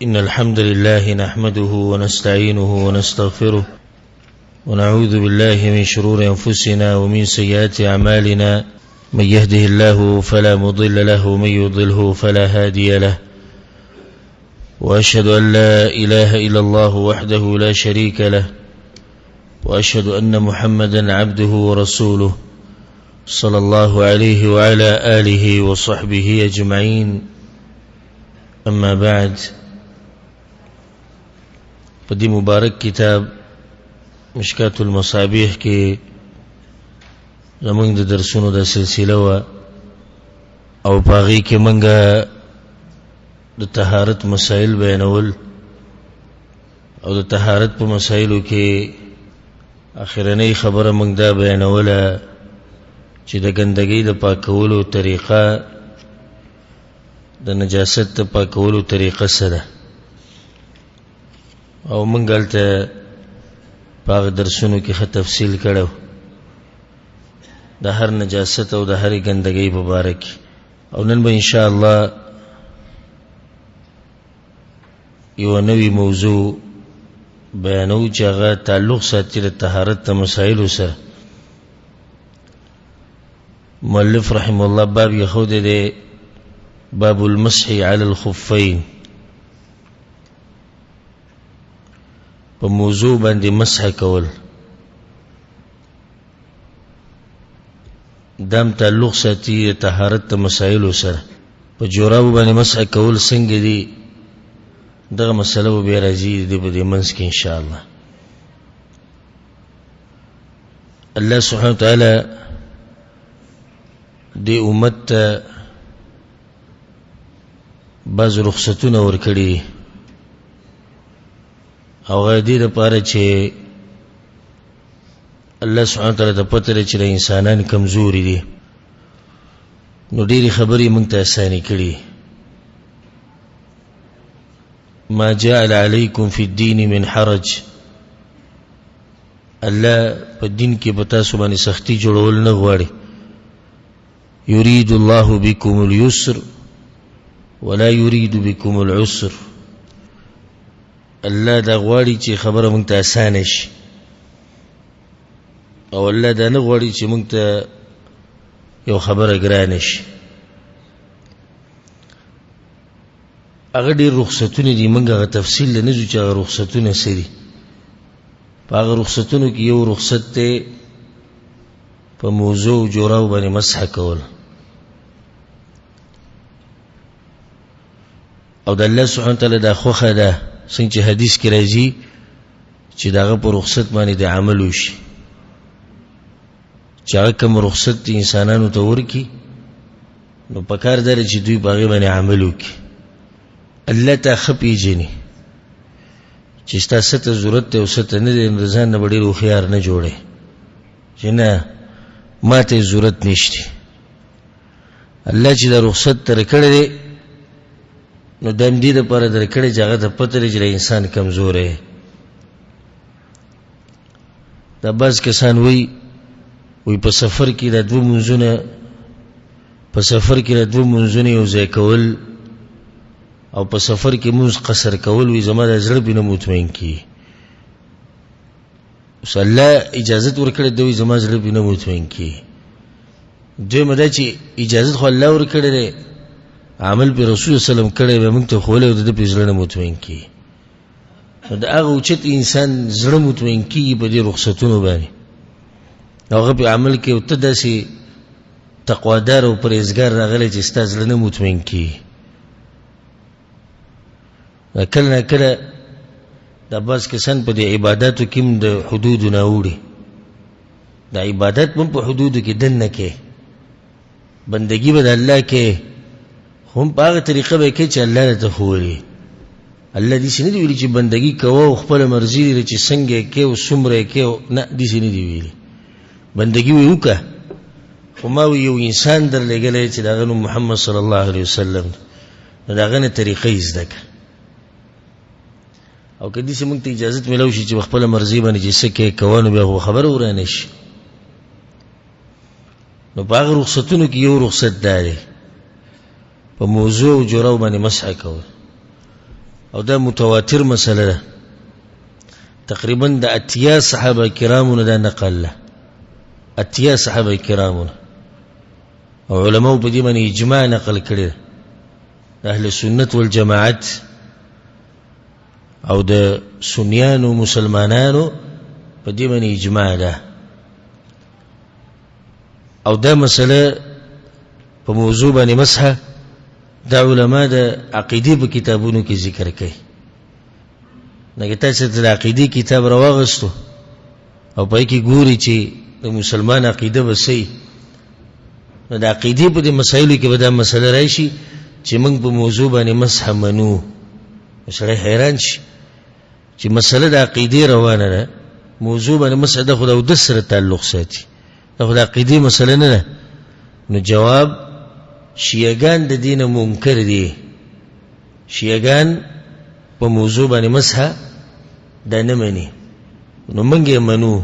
إن الحمد لله نحمده ونستعينه ونستغفره ونعوذ بالله من شرور أنفسنا ومن سيئات أعمالنا، من يهده الله فلا مضل له ومن يضله فلا هادي له، وأشهد أن لا إله إلا الله وحده لا شريك له، وأشهد أن محمدا عبده ورسوله صلى الله عليه وعلى آله وصحبه أجمعين. أما بعد، په دې مبارک کتاب مشکات المصابیح کې زمونږ د درسونو د سلسله وه، او په هغې کې موږ د طهارت مسایل بیانول، او د طهارت په مسایلو کې اخرنۍ خبره موږ دا بیانوله چې د ګندګۍ د پاکولو طریقه، د نجاست د پاکولو طریقه څه ده. او موږ هلته په هغه درسونو کې ښه تفصیل کړی د هر نجاست او د هرې ګندګۍ په باره کې. او نن به انشاءالله یوه نوې موضوع بیانوو چې هغه تعلق ساتي د طهارت د مسایلو سره. مؤلف رحمه الله باب یې ښودی دی، باب المسح علی الخفین. په موضوع باندې مسح کول دام تعلق ساتي د طهارت د مسایلو سره. په جورابو باندې مسح کول څنګه دي، دغه مسله به بیا راځي د دې په دې منځ کې انشاءالله. الله سبحانه وتعالی دې امت ته بعض رخصتونه ورکړي، او هغه دې دپاره چې الله سبحانه وتعالی ته پته ده چې د انسانان کمزوري دي، نو ډېرې خبرې موږ ته اسانې کړي. ما جعل علیکم فی الدین من حرج، الله په دین کې په تاسو باندې سختی جوړول نه غواړي. یرید الله بكم اليسر ولا یرید بكم العسر، الله دا غواړي چې خبره موږ ته اسانه شي، او الله دا نه غواړي چې موږ ته یو خبره ګرانه شي. هغه ډېر رخصتونه دي، موږ هغه تفصیل له نه ځو چې هغه رخصتونه څه دي. په هغه رخصتونو کې یو رخصت دی په موضوع جوراو باندې مسح کول، او د الله سبحانه وتعالی دا خوښه ده څنګه چې حدیث کې راځي چې د هغه په رخصت باندې د عمل وشي، چې هغه کوم رخصت د انسانانو ته ورکړي نو پکار دی چې دوی په هغې باندې عمل وکړي. الله ته ښه پېژني چې ستا څه ته ضرورت دی او څه ته نه دی، نو د ځان نه به ډېر هوښیار نه جوړې چې نه ما ته یې ضرورت نشته. الله چې دا رخصت درکړی دی نو د همدې دپاره درکړی چې هغه ته پته دی چې دا انسان کمزوری. دا بعض کسان وایي، وایي په سفر کې دا دوه مونځونه، په سفر کې دا دوه مونځونه یو ځای کول او په سفر کې مونځ قصر کول، وایي زما د زړه پرې نه مطمئن کېږي. اوس الله اجازت ورکړې دی، وایي زما زړه پرې نه مطمئن کېږي. دویمه دا چې اجازت خو الله ورکړی دی، عمل پرې رسول صلی الله علیه وسلم کړی بیا موږ ته ښوولی او د ده پرې زړه نه مطمئن کېږي. نو د هغه اوچت انسان زړه مطمئن کېږي په دې رخصتونو باندې، او هغه پرې عمل کوي، او ته داسې تقوادار او پرهېزګار راغلی چې ستا زړه نه مطمئن کېږي. دا کله نا کله دا بعض کسان په دې عباداتو کې هم د حدودو نه اوړي، دا عبادت هم په حدودو کې دننه کوي، بندګي به د الله کوي، خو هم په هغه طریقه به یې کوي چې الله درته ښوولي. الله داسې نه دي ویلي چې بندګي کوه او خپله مرضي دي چې څنګه یې کوې او څومره یې کوې، نه، داسې نه دي ویلي. بندګي وایي وکړه، خو ما وایي یو انسان در لېږلی چې د هغه نوم محمد صلی الله علیه وسلم دی، نو د هغه نه طریقه یې زده کړه. او که داسې موږ ته اجازت میلاو شي چې په خپله مرضي باندې چې څه کوې کوه، نو بیا خو خبره ورانه شي. نو په هغه رخصتونو کې یو رخصت دا دی په موضوع او جوراو باندې مسح کول. او دا متواتر مسله ده، تقریبا د 80 صحابه کرامو نه دا نقل ده، 80 صحابه کرامو نه، او علماو په دې باندې اجماع نقل کړې ده. د اهل سنت والجماعت او د سنیانو مسلمانانو په دې باندې اجماع ده. او دا مسله په موضوع باندې مسحه دا علما د عقیدې په کتابونو کې ذکر کوي. نو که تاسو د عقیدې کتاب راواغستو او په کې ګوري چې د مسلمان عقیده به څه وي، نو د عقیدې په دې مسایلو کې به دا مسله راشي چې موږ په موضوع باندې مسحه منو. سړی حیران شي چې مسله د عقیدې روانه ده، موضوع باندې مسحه ده، خو د اودس سره تعلق ساتي، دا خو د عقیدې مسله نه ده. نو جواب، شیعګان د دې نه منکر دي، شیعګان په موضوع باندې مسحه دا نه مني، نو موږ یې منو.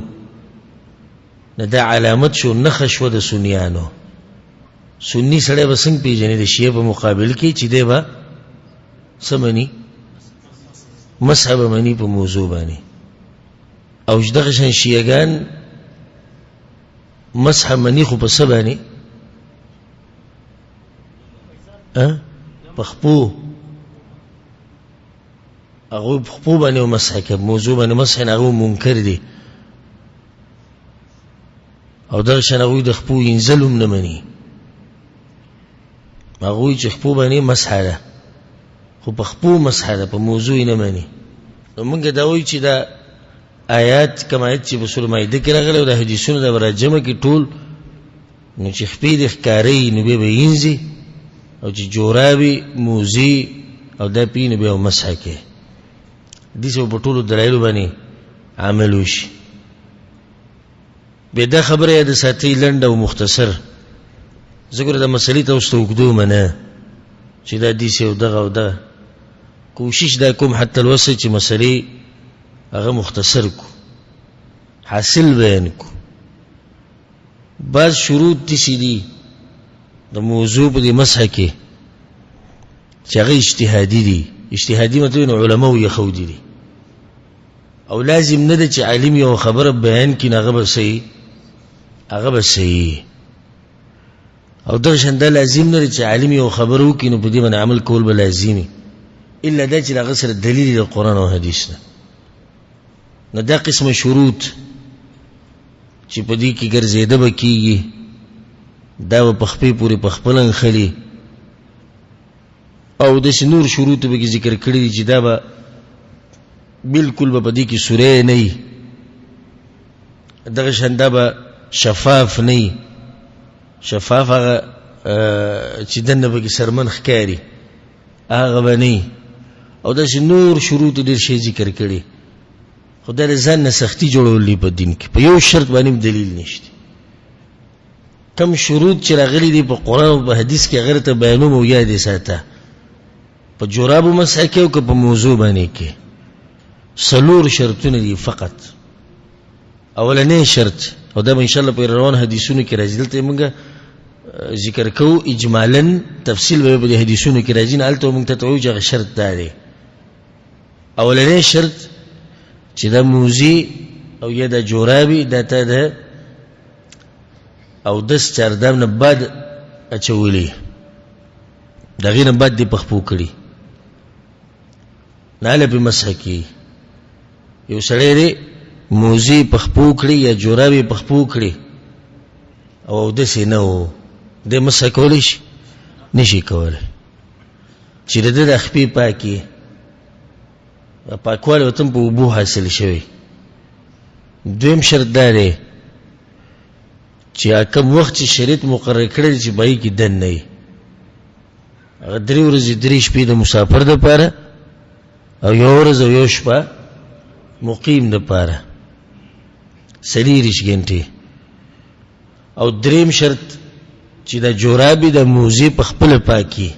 نو دا علامت شو، نښه شوه د سنیانو. سني سړی به څنګه پېژني د شیعه په مقابل کې چې دی به څه مني؟ مسحه به مني په موضوع باندې. او دغه شان شیعهګان مسحه مني خو په څه باندې؟ په خپو، هغوی په خپو باندې مسحه کوي، موضوع باندې مسحه نه هغوی منکر دي. او دغه شان هغوی د خپو اینځل هم نه مني، هغوی چې خپو باندې مسحه ده خو په خپو مسحه ده، په موضوع یې نه مني. نو موږ دا وایو چې دا آیات کوم آیت چې په سورة مائده کې راغلی او دا حدیثونه دا به راجمع کړي ټول، نو چې خپې دې ښکاري نو بیا به یې او چې جورابې موزې او دا پی نو بیا مسحه کوي. داسې به په ټولو دلایلو باندې عمل وشي. بیا دا خبره یاده ساتئ لنډه او مختصر، زه ګوره دا مسلې ته اوس ته اوږدومه نه چې دا داسې او دغه او دغه، کوشش دا کوم حتی الوسع چې مسلې هغه مختصر کو، حاصل بیان کو. بعض شروط داسې دي د موضوع په دې مسحه کې چې هغه اجتهادي دي. اجتهادي مطلب نو علماو یې ښودلي دي، او لازم نه ده چې عالم یو خبره بیان کړي نو هغه به صحیح، هغه به صحیح. او دغه شان دا لازم نه ده چې عالم یو خبره وکړي نو په دې باندې عمل کول به لازم وي، الا دا چې د هغه سره دلیل د قرآن او حدیث نه. نو دا قسمه شروط چې په دې کې ګرځېده به کېږي، دا به په خپې پورې په خپله نښلي، او داسې نور شروط به کې ذکر کړي دي چې دا به بالکل به په دې کې سوری نه وي، دغه شان دا به شفاف نه وي. شفاف هغه چې دننه به کې سرمن ښکاري هغه به نه وي، او داسې نور شروط ډېر شی ذکر کړي. خو دا د ځان نه سختي جوړول دي په دین کې، په یو شرط باندې هم دلیل نشته. کم شروط چې راغلي دي په قرآن او په حدیث کې هغه ته بیانوم او یاد یې ساته، په جورابو مسح کې او که په موضوع باندې کې. څلور شرطونه دي فقط. اولنی شرط، او دا به انشاءالله په روان حدیثونو کې راځي، دلته موږ ذکر کوو اجمالاً، تفصیل به په دې حدیثونو کې راځي، نه هلته موږ ته وایو چې هغه شرط دا دی. اولنی شرط چې دا موزي او یا دا جورابي دا ته د اودس چاردام نه بعد اچولي، د هغې نه بعد دې په خپو کړي، نه هله پرې مسح کېږي. یو سړی دی موزې په خپو کړي یا جورابې په خپو کړي او اودس یې نه و، دی مسح کولی شي؟ نه شي کولی. چې د ده د خپې پاکې، پاکوالی ورته هم په اوبو حاصل شوی. دویم شرط دا دی چې کوم وخت چې شریعت مقرر کړی دی چې په هغې کې دننه وي، هغه درې ورځې درې شپې د مسافر دپاره او یو ورځ او یو شپه مقیم دپاره، 24 ګنټې. او دریم شرط چې د جورابې د موزې په خپله پاکي،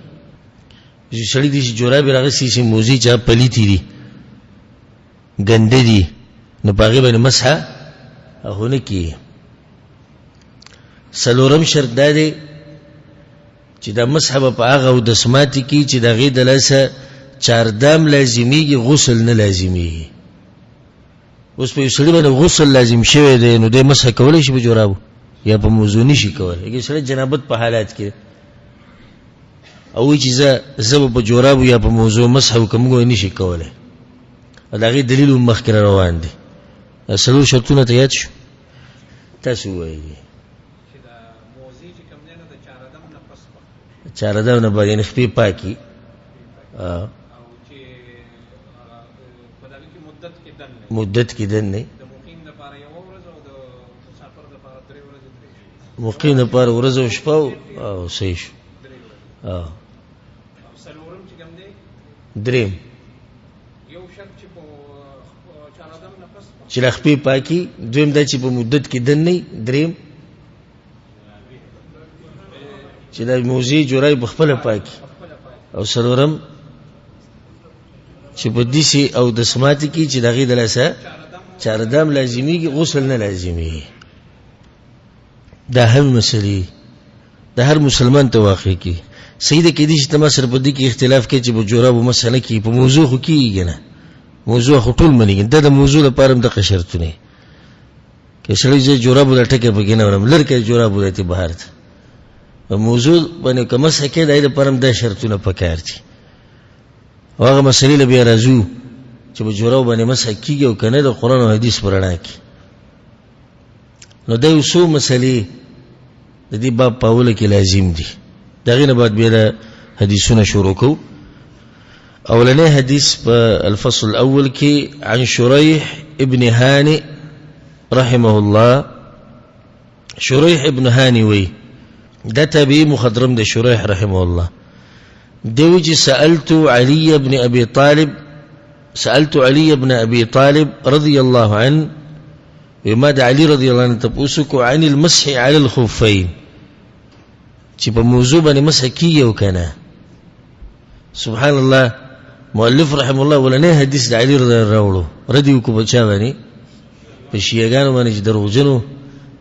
چې سړي دي چې جورابې راغستې چې موزې چې هغه پلیتې دي ګنده دي، نو په هغې باندې مسحه هغه نه کېږي. څلورم شرط دا دی چې دا مسحه به په هغه اودس ماتې کړي چې د هغې د لاسه چاردام لازمیږي، غسل نه لازمیږي. اوس په یو سړي باندې غسل لازم شوی دی، نو دی مسح کولی شي په جورابو یا په موضوع نه شي کولی. یو سړی جنابت په حالات کې او وایي چې زه به په جورابو یا په موضوع مسح وکړم، موږ یې نه شي کولی. او د هغې دلیل هم مخکې را روان دی. دا څلور شرطونه ته یاد شو؟ تاسو ووایئ. چاردم نه بعد، یعنې خپې پاکي مدت کې دننه، مقیم لپاره ورځ او شپه او صحیح شو. دریم چې له خپې پاکي، دویم دا چې په مدت کې دننه، دریم چې دا موزې جورای په خپله پاکي، او څلورم چې په داسې او د سماتې کې چې د هغې د لاسه چاردام لازمیږي، غسل نه لازمیږي. دا هم مسلې د هر مسلمان ته واقع کېږي. صحیح ده، کېدای شي ته ما سره په دې کې اختلاف کوې چې په جورابو مسله کېږي، په موضوع خو کېږي نه، موضوع خو ټول مني. دا د موضوع لپاره هم دغه شرطونه. که سړی زه جورابو دا ټکی پکې نه ورم، لر کوي جورابو دی بهر ته، په موضوع باندې که مسح کوې د هغې لپاره هم دا شرطونه پکار دي. او هغه مسلې له بیا راځو چې په جورابو باندې مسح کېږي او که نه، د قرآن او حدیث په رڼا کې. نو دا یو څو مسلې د دې باب په اوله کې لازم دي. د هغې نه بعد بیا د حدیثونه شروع کوو. اولنی حدیث په الفصل الاول کې عن شریح ابن هاني رحمه الله. شریح ابن هاني وی، دا تابعي مخضرم دی شریح رحمه الله. دی وی چې سألت علي بن ابي طالب، سألت علي بن ابي طالب رضي الله عنه، وما د علي رضی الله عنه تپوس وکړو عن المسح على الخفين، چې په موضوع باندې مسح کېږي او که نه. سبحان الله، مؤلف رحم الله ولنې حدیث د علي رضی الله راوړو، ردی وکړو په چا باندې؟ په شیعهګانو باندې چې دروغجنو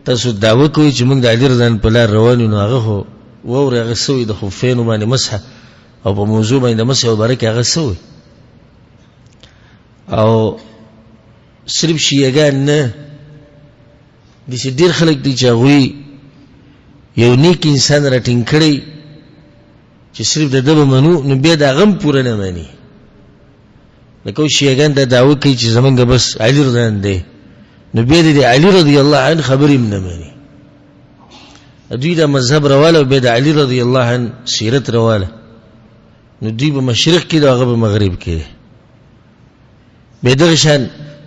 تاسو دعوه کوئ چې موږ د علي رضی الله په لار روان یو، نو هغه خو واورئ هغه څه وایي د خفینو باندې مسح او په موضوع باندې د مسح مبارک هغه څه وایي. او صرف شیعهګان نه، داسې ډېر خلک دي چې هغوی یو نیک انسان راټینګ کړی چې صرف د ده به منو، نو بیا د هغه هم پوره نه مني. لکه اوس شیعهګان دا دعوه کوي چې زمونږ بس علي رضی الله دی، نو بیا د علي رضی الله عنه خبرې هم نه مني. دوی دا مذهب رواله او بیا د علي رضی الله عنه سیرت رواله، نو دوی په مشرق کې دی، هغه په مغرب کې دی. بیا دغه شان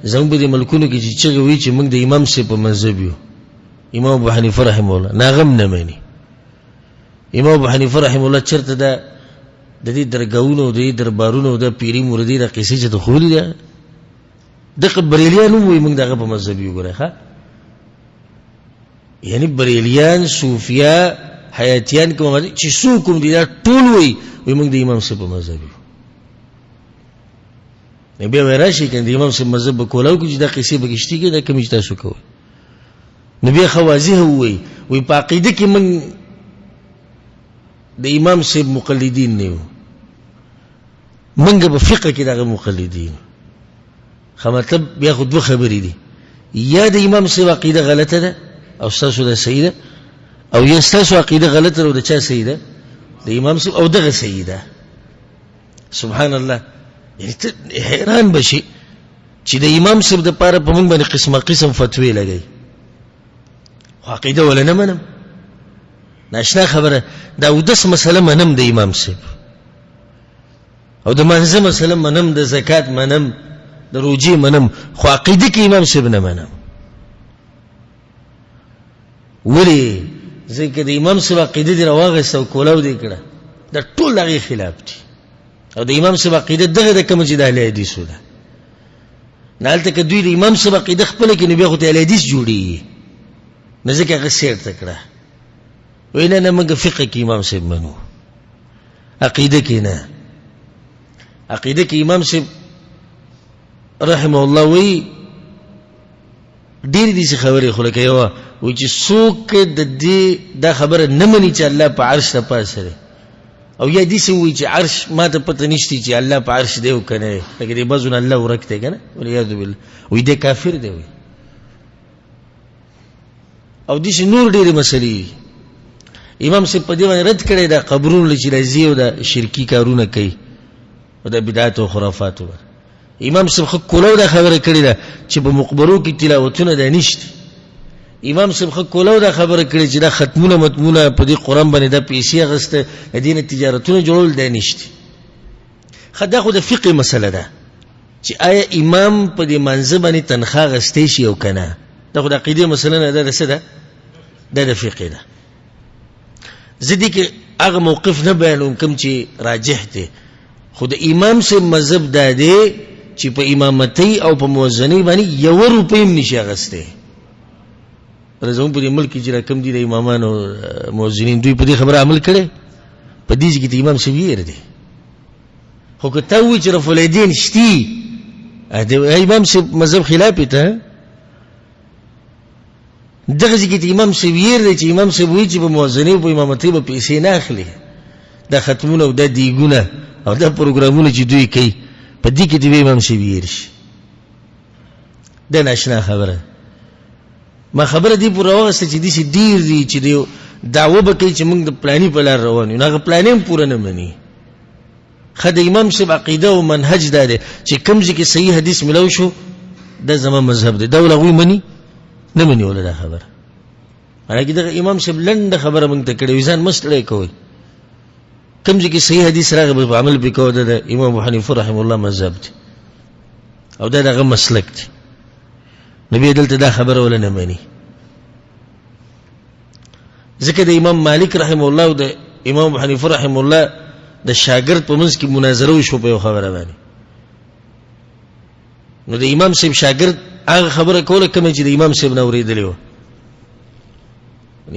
زموږ په دې ملکونو کې چې چغې وایي چې موږ د امام صاحب په مذهب یو، امام ابو حنیفه رحمه الله، نو هغه هم نه مني. امام ابو حنیفه رحمه الله چېرته دا د دې درګاهونو او د دې دربارونو او د پیري موردي دا قصې چې ته ښوولي ده، دغه بریلیان هم وایي موږ د هغه په مذهب یو. ګورئ ښه، یعنی بریلیان، صوفیا، حیاتیان کوم چې څوک هم دي دا ټول وایي موږ د امام صاحب په مذهب یو. نو بیا به راشي که د امام صاحب مذهب به کولاو کړو چې دا قصې به کښتي کې دا کومې چې تاسو کوئ. نو بیا ښه واضح ووایي، وایي په عقیده کې موږ د امام صاحب مقلدین نه یو، موږ په فقه کې د هغه مقلدین. ښه مطلب بیا خو دوه خبرې دي، یا د امام صاحب عقیده غلطه ده او ستاسو دا صحیح ده، او یا ستاسو عقیده غلطه ده او د چا صحیح ده؟ د امام صاحب او دغه صحیح ده. سبحان الله، یعنی ته حیران به شي چې د امام صاحب دپاره په موږ باندې قسمه قسم فتوې لګوي، خو عقیده وله نه منم. ناشنا خبره دا اودس مسله منم د امام صاحب، او د مانځه مسله منم، د زکات منم، د روجې منم، خو عقیده کې امام صاحب نه منم. ولې؟ ځکه د امام صاحب عقیده دې راواخیسته او کولاو دې کړه، دا ټول هغې خلاف دي. او د امام صاحب عقیده دغه ده کومه چې د اهل حدیثو ده. نه هلته که دوی د امام صاحب عقیده خپله کړي نو بیا خو ته اهل حدیث جوړېږي، نو ځکه هغه سیر ته کړه، وایي نه نه موږ فقه کې امام صاحب منو، عقیده کې نه. عقیده کې امام صاحب رحمه الله وایي ډېرې داسې خبرې خو لکه یوه وایي چې څوک د دې دا خبره نه مني چې الله په عرش د پاسه دی، او یا داسې ووایي چې عرش ما ته پته نشته چې الله په عرش دی او که نه دی، لکه دې بعضو نه الله ورک دی که نه، والعیاذ بالله، وایي دی کافر دی. وایي او داسې نور ډېرې مسلې دي. امام صاحب په دې باندې رد کړی دا قبرونو له چې راځي او دا شرکي کارونه کوي او دا بدعت او خرافاتو باندې امام صاحب ښه کولو دا خبره کړې ده چې په مقبرو کې تلاوتونه دا نشته. امام صاحب ښه کولو دا خبره کړې چې دا ختمونه متمونه په دې قرآن باندې دا پیسې اخیسته، د دې نه تجارتونه جوړول دا نشته. ښه دا خو د فقې مسله ده چې آیا امام په دې مانځه باندې تنخوا اخیستی شي او که نه، دا خو د عقیدې مسله نه ده، د څه ده؟ دا د فقې ده. زه دې کې هغه موقف نه بیانوم کوم چې راجح دی، خو د امام صاحب مذهب دا دی چې په امامتۍ او په موزنۍ باندې یوه روپۍ هم نشي اخیستی. زموږ په دې ملک کې چې راکم دي د امامانو مؤذنین، دوی په دې خبره عمل کړی، په دې ځای کې د امام صاحب یې دی. خو که تا ووایي چې رفع الیدین شتي، د امام صاحب مذهب خلاف یې ته دغه ځای کې امام صاحب یې دی چې امام صاحب وایي چې په مؤذنۍ او په امامتۍ به پیسې نه اخلي، دا ختمونه او دا دیګونه او دا پروګرامونه چې دوی کوي په دې کې دې امام صاحب یې شي. دا ناشنا خبره ما خبره دې پورې راوغسته چې داسې ډېر دي چې دی دعوه به کوي چې موږ د پلاني په لار روان یو، نو هغه پلاني هم پوره نه مني. ښه د امام صاحب عقیده او منهج دا دی چې کوم ځای کې صحیح حدیث ملاو شو دا زما مذهب دی، دا ول هغوی مني نه مني وله دا خبره. حالانکه دغه امام صاحب لنډه خبره موږ ته کړې وي، ځان مه ستړی کوئ، کوم ځای کې صحیح حدیث راغی به عمل پرې کوه. دا د امام ابو حنیفه رحمه الله مذهب دی او دا د هغه مسلک دی. نو بیا دلته دا خبره وله نه مني، ځکه د امام مالک رحمه الله او د امام ابو حنیفه رحمه الله د شاګرد په منځ کې مناظره وشوه په یو خبره باندې. نو د امام صاحب شاګرد هغه خبره کوله کومه چې د امام صاحب نه اورېدلې وه.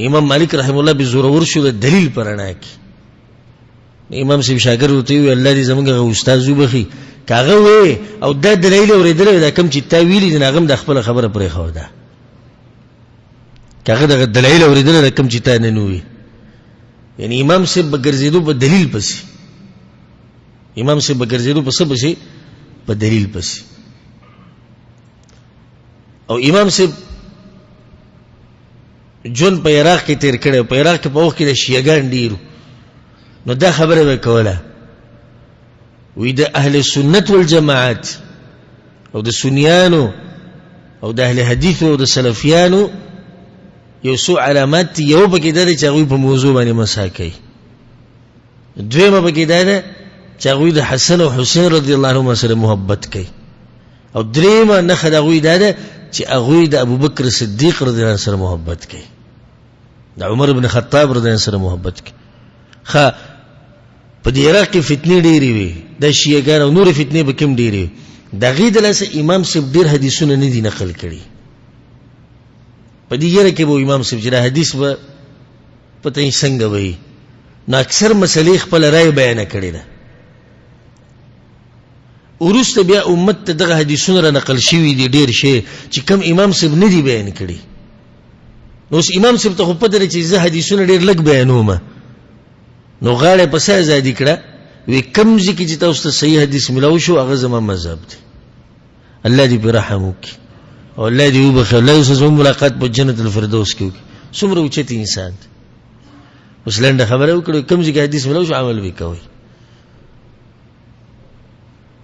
امام مالک رحمه الله به زورور شو د دلیل په رڼا کې. امام صاحب شاګرد ورته وویل الله دې زموږ هغه استاد وبخښي، که هغه وایي او دا دلایل یې اورېدلی دا کوم چې تا ویلي دي، نو هغه هم د خپله خبره پرېښوده. که هغه دغه دلایل اورېدلی دا کوم چې تا نن وویل، یعنی امام صاحب به ګرځېدو په دلیل پسې، امام صاحب به ګرځېدو په څه پسې؟ په دلیل پسې. او امام صاحب ژوند په عراق کې تیر کړی، په عراق کې په وخت کې د شیعهګان ډېر وو، نو دا خبره به کوله وی د اهل سنت والجماعت او د سنیانو او د اهل حدیث او د سلفیانو یو څو علامات دي. یو پکې دا دی چې هغوی په موضوع باندې مسح کوي، دویمه پکې دا ده چې هغوی د حسن او حسین رضی الله عنهما سره محبت کوي، او درېیمه نښه د هغوی دا ده چې هغوی د ابوبکر صدیق رضی الله عنه سره محبت کوي، د عمر بن خطاب رضی الله عنه سره محبت کوي. ښه په دې عراق کې فتنې ډېرې وې، دا شیعهګان او نورې فتنې به کوم ډېرې وې، د هغې د لاسه امام صاحب ډېر حدیثونه نه دي نقل کړي. په دې یره کې به امام صاحب چې دا حدیث به پته یې څنګه به وي، نو اکثر مسلې خپله رایه بیانه کړې ده. وروسته بیا امت ته دغه حدیثونه را نقل شوي دي ډېر شی چې کوم امام صاحب نه دي بیان کړي. نو اوس امام صاحب ته خو پته ده چې زه حدیثونه ډېر لږ بیانوم، نو غاړه یې په څه ازادي کړه، وی کوم ځای کې چې تاسو ته صحیح حدیث ملاو شو هغه زما مذهب دی. الله دې پرې رحم وکړي او الله دې وبخښي، الله دې زموږ ملاقات په جنت الفردوس کې وکړي. څومره اوچت انسان دی. اوس لنډه خبره وکړو، کوم ځای کې حدیث ملاو شو عمل به کوئ.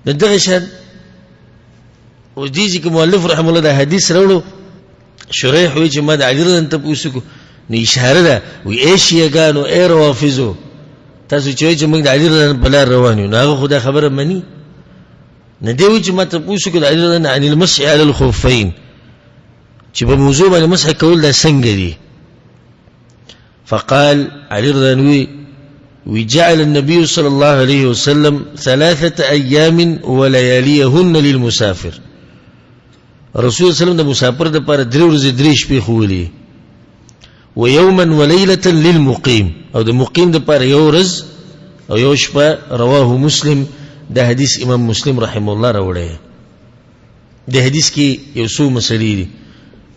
نو دغه شان اوس دې ځای کې مؤلف رحمه الله دا حدیث راوړو، شریح وایي چې ما د علي رضی الله تپوس وکړو، نو اشاره ده وایي ای شیعهګانو ای روافضو تاسو چې وایئ چې موږ د علي رضی الله په لار روان یو، نو هغه خو دا خبره مني نه دی. وایي چې ما تپوس وکړو د علي رضی الله عن المسح علی الخفین، چې په موضوع باندې مسح کول دا څنګه دي؟ فقال علي رضی الله عنه وجعل النبي صلى الله عليه وسلم 3 أيام ولياليهن للمسافر. رسول الله صلى الله عليه وسلم د مسافر د پاره درې ورځې درې شپې ښوولې، ويوما وليلة للمقيم، او د مقیم د پاره یو ورځ او یو شپه. رواه مسلم. د حدیث امام مسلم رحمه الله راوړی. د حدیث کې یو څو مسلې دي.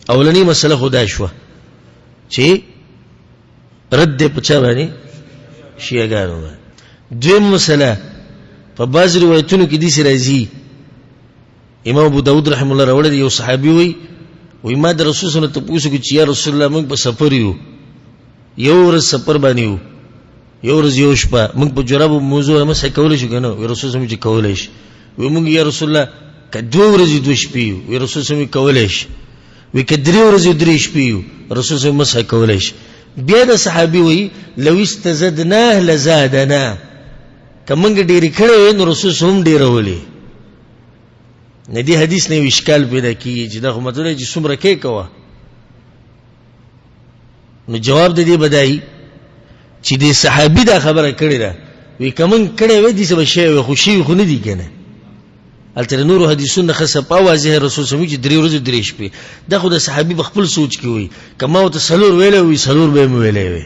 اولنۍ مسله خو دا شوه چې رد دی په چا باندې؟ شیعهګانو باندې. دویم مسله، په بعض روایتونو کې داسې راځي، امام ابو داود رحم الله راوړی دی، یو صحابي وایي، وایي ما د رسول صلی الله علیه وسلم تپوس وکړو چې یا رسول الله موږ په سفر یو، یو ورځ سفر باندې یو، یو ورځ یو شپه، موږ په جرابو موضوع مسح کولی شو که نه؟ وایي رسول صلی الله علیه وسلم چې کولی شي. وایي موږ یا رسول الله که دوه ورځې دوه شپې یو، وایي رسول صلی الله علیه وسلم کولی شي. وایي که درې ورځې درې شپې یو، رسول صلی الله علیه وسلم مسح کولی شي. بیا د صحابي وایي لو استزدناه لزادنا، که موږ ډېرې کړې وې نو رسول صلی الله علیه وسلم ډېرولې. نه دې حدیث نه یو اشکال پیدا کېږي چې دا خو مطلب دی چې څومره کې کوه. نو جواب د دې بدایي چې دې صحابي دا خبره کړې ده، وایي که موږ کړې وې داسې به شوی وی، خو شوي خو نه دي که نه. هلته د نورو حدیثونو ښه صفا واضح رسول صلی الله علیه وسلم چې درې ورځې درې شپې، دا خو د صحابي په خپل سوچ کې وایي، که ما ورته څلور ویلی وي څلور به یې مې ویلی وی،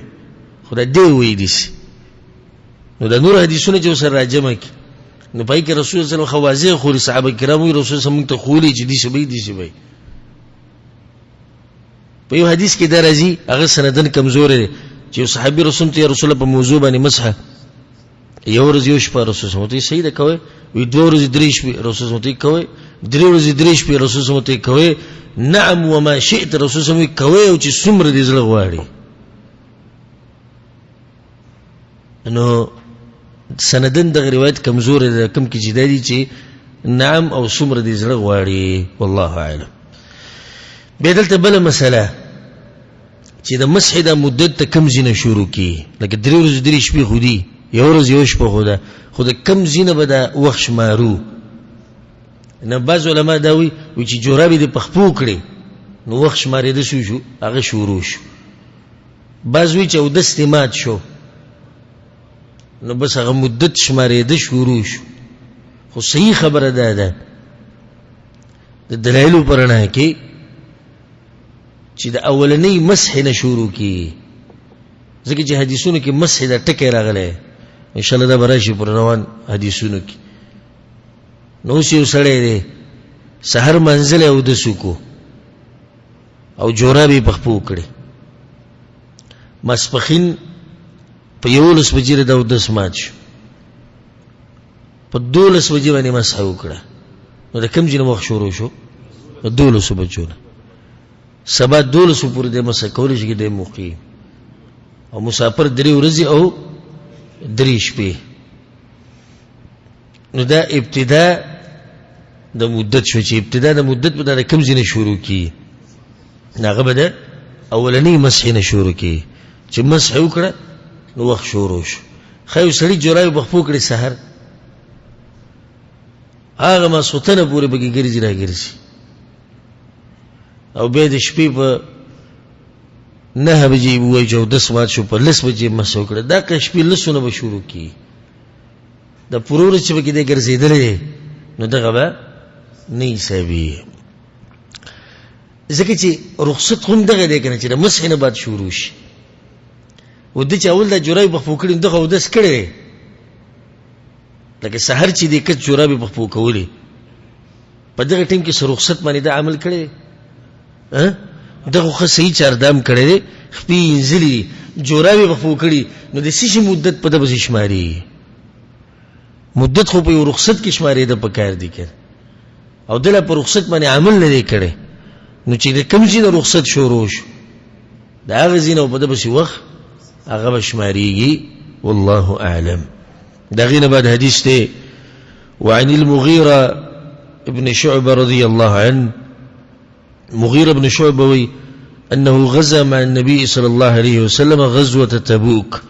خو دا دی وایي داسې. نو د نورو حدیثونه چې ورسره راجمع کړي نو په هغې کې رسول صلی الله علیه وسلم ښه واضح ښولي، صحابه کرام وایي رسول صلی الله علیه وسلم موږ ته ښولي چې داسې به وي داسې به وي. په یو حدیث کې دا راځي، هغه سندن کمزوری دی، چې یو صحابي رسول ته یا رسول الله په موضوع باندې مسح یو ورځ یو شپه، رسول صلی الله علیه وسلم صحیح ده کوي، وی دوه ورځې درې شپې، رسول صلی الله علیه وسلم کوي، درې ورځې درې شپې، رسول صلی الله علیه وسلم کوي، نعم وما شئت، رسول صلی الله علیه وسلم کوي او چې څومره دې زړه غواړي. نو سندن دغه روایت کمزوری دی، کوم کې چې دا دي چې نعم او څومره دې زړه غواړي، والله اعلم. بیا دلته بله مسله چې د مسح دا مدت ته کم ځای نه شروع کړي، لکه درې ورځې درې شپې خو دي، یو ورځ یو شپه خو ده، خو د کم ځای نه به دا وخت شمارو. نه بعض علما دا وایي چې جورابې دې په خپو کړې نو وخت شمارېده شو شو هغه شروع شو. بعض وایي چې اودس دې مات شو نو بس هغه مدت شمارېده شروع شو. خو صحیح خبره دا ده د دلایلو په رڼا کې چې د اولنۍ مسح نه شروع کړي، ځکه چې حدیثونو کې مسح دا ټکی راغلی، انشاءالله دا به راشي پر روان حدیثونو کې. نو اوس یو سړی دی سحر منزلی اودس وکړو او جورابې یې په خپو کړې، ماسپښین په 11 بجې د اودس مات شو، په 12 بجې باندې مسح وکړه، نو د کوم ځای نه وخت شروع شو؟ د 12 بجو نه سبا 12 پورې دی مسح کولی شي، دی مقیم او مسافر درې ورځې او درې شپې. نو دا ابتدا د مدت شو، چې ابتدا د مدت به دا د کوم ځای نه شروع کړي؟ هغه به د اولنۍ مسح نه شروع کړي، چې مسح وکړه نو وخت شروع شو. ښه یو سړي جورابې په خپو کړې سحر، هغه ماسخوتنه پورې پکې ګرځي راګرځي، او بیا د شپې په 9 بجې ووایي چې اودس مات شو، په 10 بجې مسح وکړه، دا که شپې لسو نه به شروع کړي، د پوره ورځ چې پکې دی ګرځېدلی دی نو دغه به نه حسابېږي، ځکه چې رخصت هم دغه دی که نه چې د مسح نه بعد شروع شي. و ده چې اول دا جورابې په خپو کړي دغه اودس کړی دی، لکه سحر چې دی کس جورابې په خپو کولې، په دغه ټیم کې څه رخصت باندې دا عمل کړی دی، دغه ښه صحیح چاردام کړی دی، خپې یې اینځلي دي، جورابې په خپو کړي، نو د څه شي مدت په ده پسې شمارېږي؟ مدت خو په یو رخصت کې شمارېده پکار دي که او ده لا په رخصت باندې عمل نه دی کړی، نو چې د کوم ځای نه رخصت شروع شو د هغه ځای نه په ده پسې وخت هغه به شمارېږي، والله اعلم. د هغې نه بعد حدیث دی وعن المغيرة ابن شعبة رضي الله عنه، مغيرة بن شعبة وی أنه غزا مع النبي صلى الله عليه وسلم غزوة تبوك،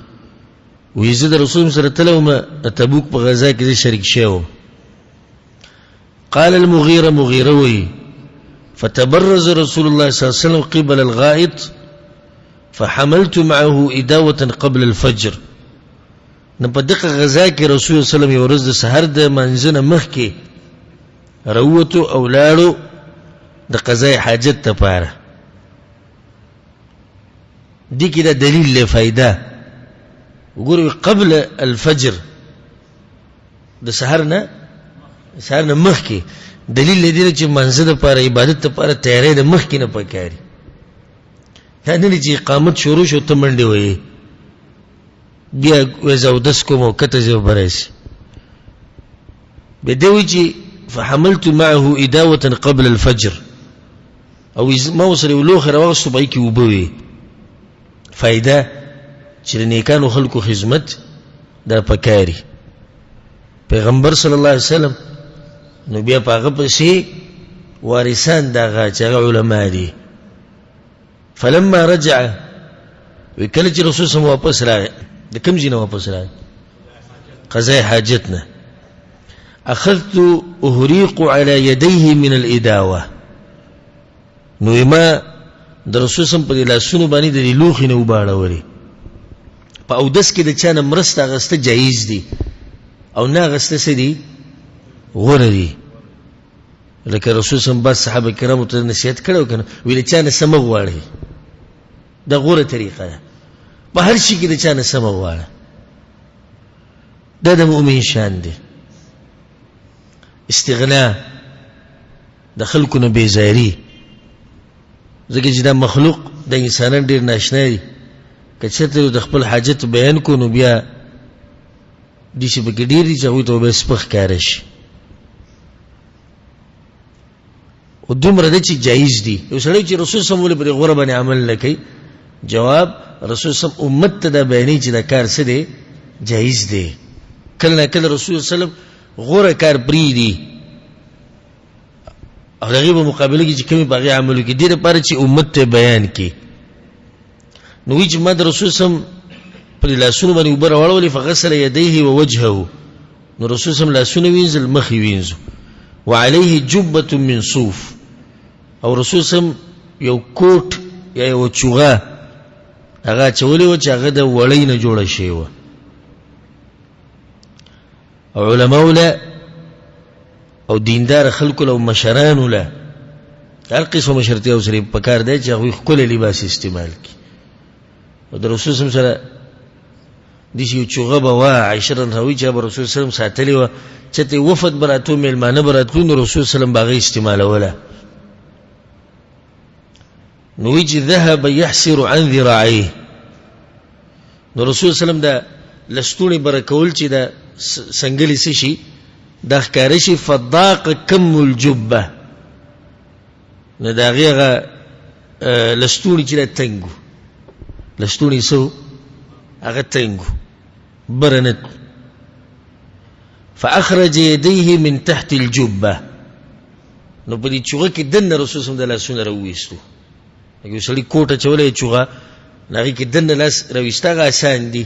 وی زه د رسول سره تللی وم د تبوک په غزا کې زه شریک شوی وم. قال المغيرة، مغيرة وی فتبرز رسول الله صلى الله عليه وسلم قبل الغائط فحملت معه إداوة قبل الفجر. نو په دغه غزا کې رسول الله صلی الله علیه وسلم یو ورځ د سحر د منځ نه مخکې راووتو او لاړو د قضای حاجت لپاره. دې کې دا دلیل له فایده وګورئ، قبل الفجر د سحر نه مخکې دلیل له دې چې منځ لپاره عبادت لپاره تیاری د مخکې نه پکاري، دا نه چې اقامت شروع شو ته منډې وهې. بیا وایي زه اودس کوم او کته ځم به راشي. بیا دی وایي چې فحملت معه اداوة قبل الفجر، او ما ورسره یو لوښی راواخیستو، په هغې کې اوبه وې. فایده چې د نیکانو خلکو خدمت دا پکاري. پیغمبر صلی الله علیه وسلم نو بیا په هغه پسې وارثان د هغه چې هغه علما دي. فلما رجع، وی کله چې رسول سم واپس راغی، د کوم ځای نه واپس راغی؟ قضاء حاجت نه. اخذت اهریق على يديه من الاداوه، نو ما د رسول سم په لاسونو باندې د لوښي نه اوبه اړولې. په اودس کې د چا نه مرسته اخیسته جایز دي او نه اخیسته څه دي؟ غوره دي. لکه رسول سم بعض صحابه کرامو ته نصیحت کړی و که نه، ویل چا نه څه مه غواړئ، دا غوره طریقه ده. په هر شي کې د چا نه څه مه غواړه، دا د مؤمن شان دی. استغنا د خلکو نه بیزاري، ځکه چې دا مخلوق د انسانان ډېر ناشنا دي. که چېرته د خپل حاجت بیان کړو نو بیا داسې پکې ډېر دي چې هغوی ته به سپک ښکاره شي. او دومره ده چې جایز دي. یو سړی چې رسول صم ولې په دې غوره باندې عمل نه کوي، جواب رسول صم امت ته دا بیانوي چې دا کار څه دی؟ جایز دی. کله نا کله رسول صلی الله علیه وسلم غوره کار پرېږدي او د هغې په مقابله کې چې کومې په هغې عمل وکړي، دې لپاره چې امت ته بیان کړي. نو وایي چې ما د رسول صم په دې لاسونو باندې اوبه راواړولې، فغسل یدیه ووجهه، نو رسول صم لاسونه وینځل، مخ یې وینځو. وعليه جبة من صوف، او رسول صم یو کوټ یا یوه چوغه هغه اچولې وه چې هغه د وړۍ نه جوړه شوې وه. او علماو له او دیندار خلکو له او مشرانو له هر قسم مشرتیا سره پکار دی چې هغوی ښکلی لباس استعمال کړي. او د رسول صم سره داسې یو چوغه به وه، عایشه رضی الله عنها وایي چې به رسول صم ساتلې وه، چې ته وفد به راتلو، مېلمانه به راتلو، نو رسول صم به هغه استعمالوله. نو وایي چې ذهب یحسر عن ذراعیه، نو رسول صلی الله علیه وسلم دا لستوڼې بره کول چې دا څنګلې څه شي دا ښکاره شي. فضاق کم الجبه، نو د هغې هغه لستوڼي چې دا تنګ و، لستوڼي څه و؟ هغه تنګ و، بره نه تلو. فأخرج يديه من تحت الجبه، نو په دې چوغه کې دننه رسول صلی الله علیه وسلم د لاسونه راوویستو. یو سړي کوټ اچولی چوغه، نو هغې کې دننه لاس راویسته، هغه اسان دي،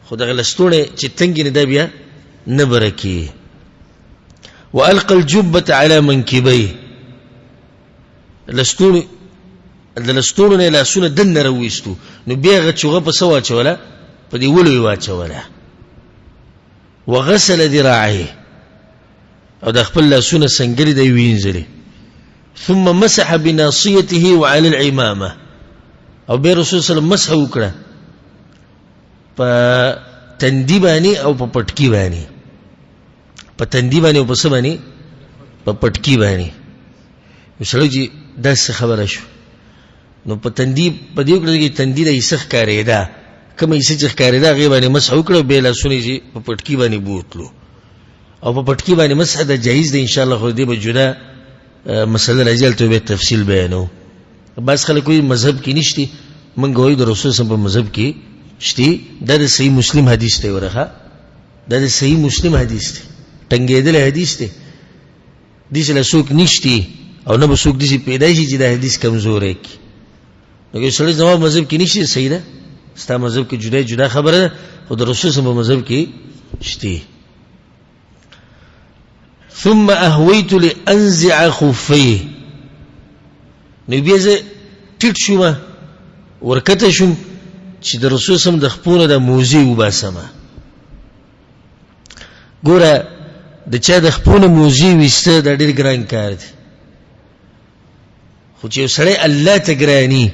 خو دغه لستوڼی چې تنګ نه دا بیا نه بره کېږي. وألقى الجبة على منكبيه، لستوڼي د لستوڼو نه یې لاسونه دننه راوویستو، نو بیا هغه چوغه په څه واچوله؟ په دې ولو یې واچوله. وغسل ذراعيه، او د خپل لاسونه څنګلې دی وینځلې. ثم مسح بناصيته وعلى العمامة، او بیا رسول صلی الله علیه وسلم مسح وکړه په تندي باندې او په پټکي باندې، په تندي باندې او په څه باندې؟ په پټکي باندې. یو سړی چې داسې خبره شو، نو په تندي په دې وکړه چې تندي د حصه ښکارېده، کومه حصه چې ښکارېده هغې باندې مسح وکړه، بیا لاسونه یې چې په پټکي باندې بوتلو. او په پټکي باندې مسح ده جایز ده انشاءالله، خو دې به جدا مسله راځي، هلته به تفصیل بیانوو. بعض خلک وایي مذهب کې نشتي، موږ وایو د رسول صلی په مذهب کې شتي. دا د صحیح مسلم حدیث دی ورخه، دا د صحیح مسلم حدیث دی، ټنګېدلی حدیث دی. داسې له څوک نشتي او نه به څوک داسې پیدا شي چې دا حدیث کمزوری کړي. نو که سړی زما مذهب کې نشي، صحیح ده، ستا مذهب کې جدا جدا خبره ده، خو د رسول صلی په مذهب کې شتي. ثم اهويت لانزع خفيه، نو بیا زه ټیټ شوم، ورکته شوم چې د رسول سم د خپو نه د موزې وباسم. ګوره د چا د خپو نه موزې ویسته دا ډېر ګران کار دی، خو چې یو سړی الله ته ګراني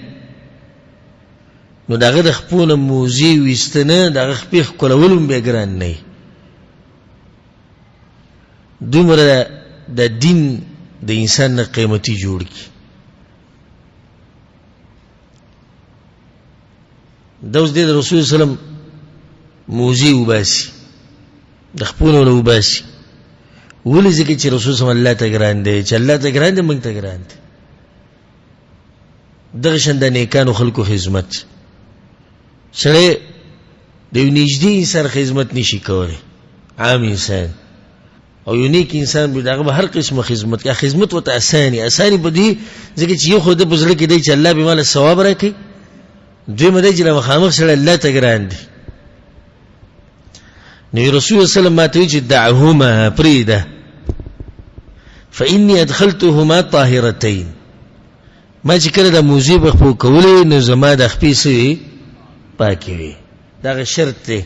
نو د هغه د خپو نه موزې ویسته نه، د هغه خپې ښکلول هم بیا ګران نه وي. دومره د دین د انسان نه قیمتي جوړ کړي. دا اوس دی د رسول صلی الله علیه وسلم موزې وباسي، د خپو نه وباسي. ولې؟ ځکه چې رسول صلی الله ته ګران دی، چې الله ته ګران دی موږ ته ګران دی. دغه شان د نیکانو خلکو خدمت، سړی د یو نږدې انسان خدمت نشي کولی، عام انسان او یو نیک انسان به د هغه به هر قسمه خدمت کوي. خدمت ورته اساني، اساني په دې ځکه چې یو خو د په زړه کې دی چې الله به ماله ثواب راکړي، دویمه دی چې له مخامخ سړی الله ته ګران دی. نو رسول الله صلی الله علیه وسلم ماته ویل چې دعهما، پرېږده، فإني أدخلتهما طاهرتين. ما چې کله د موزې په خپو کولې نو زما د خپې څه وي؟ پاکې وي. دغه شرط دی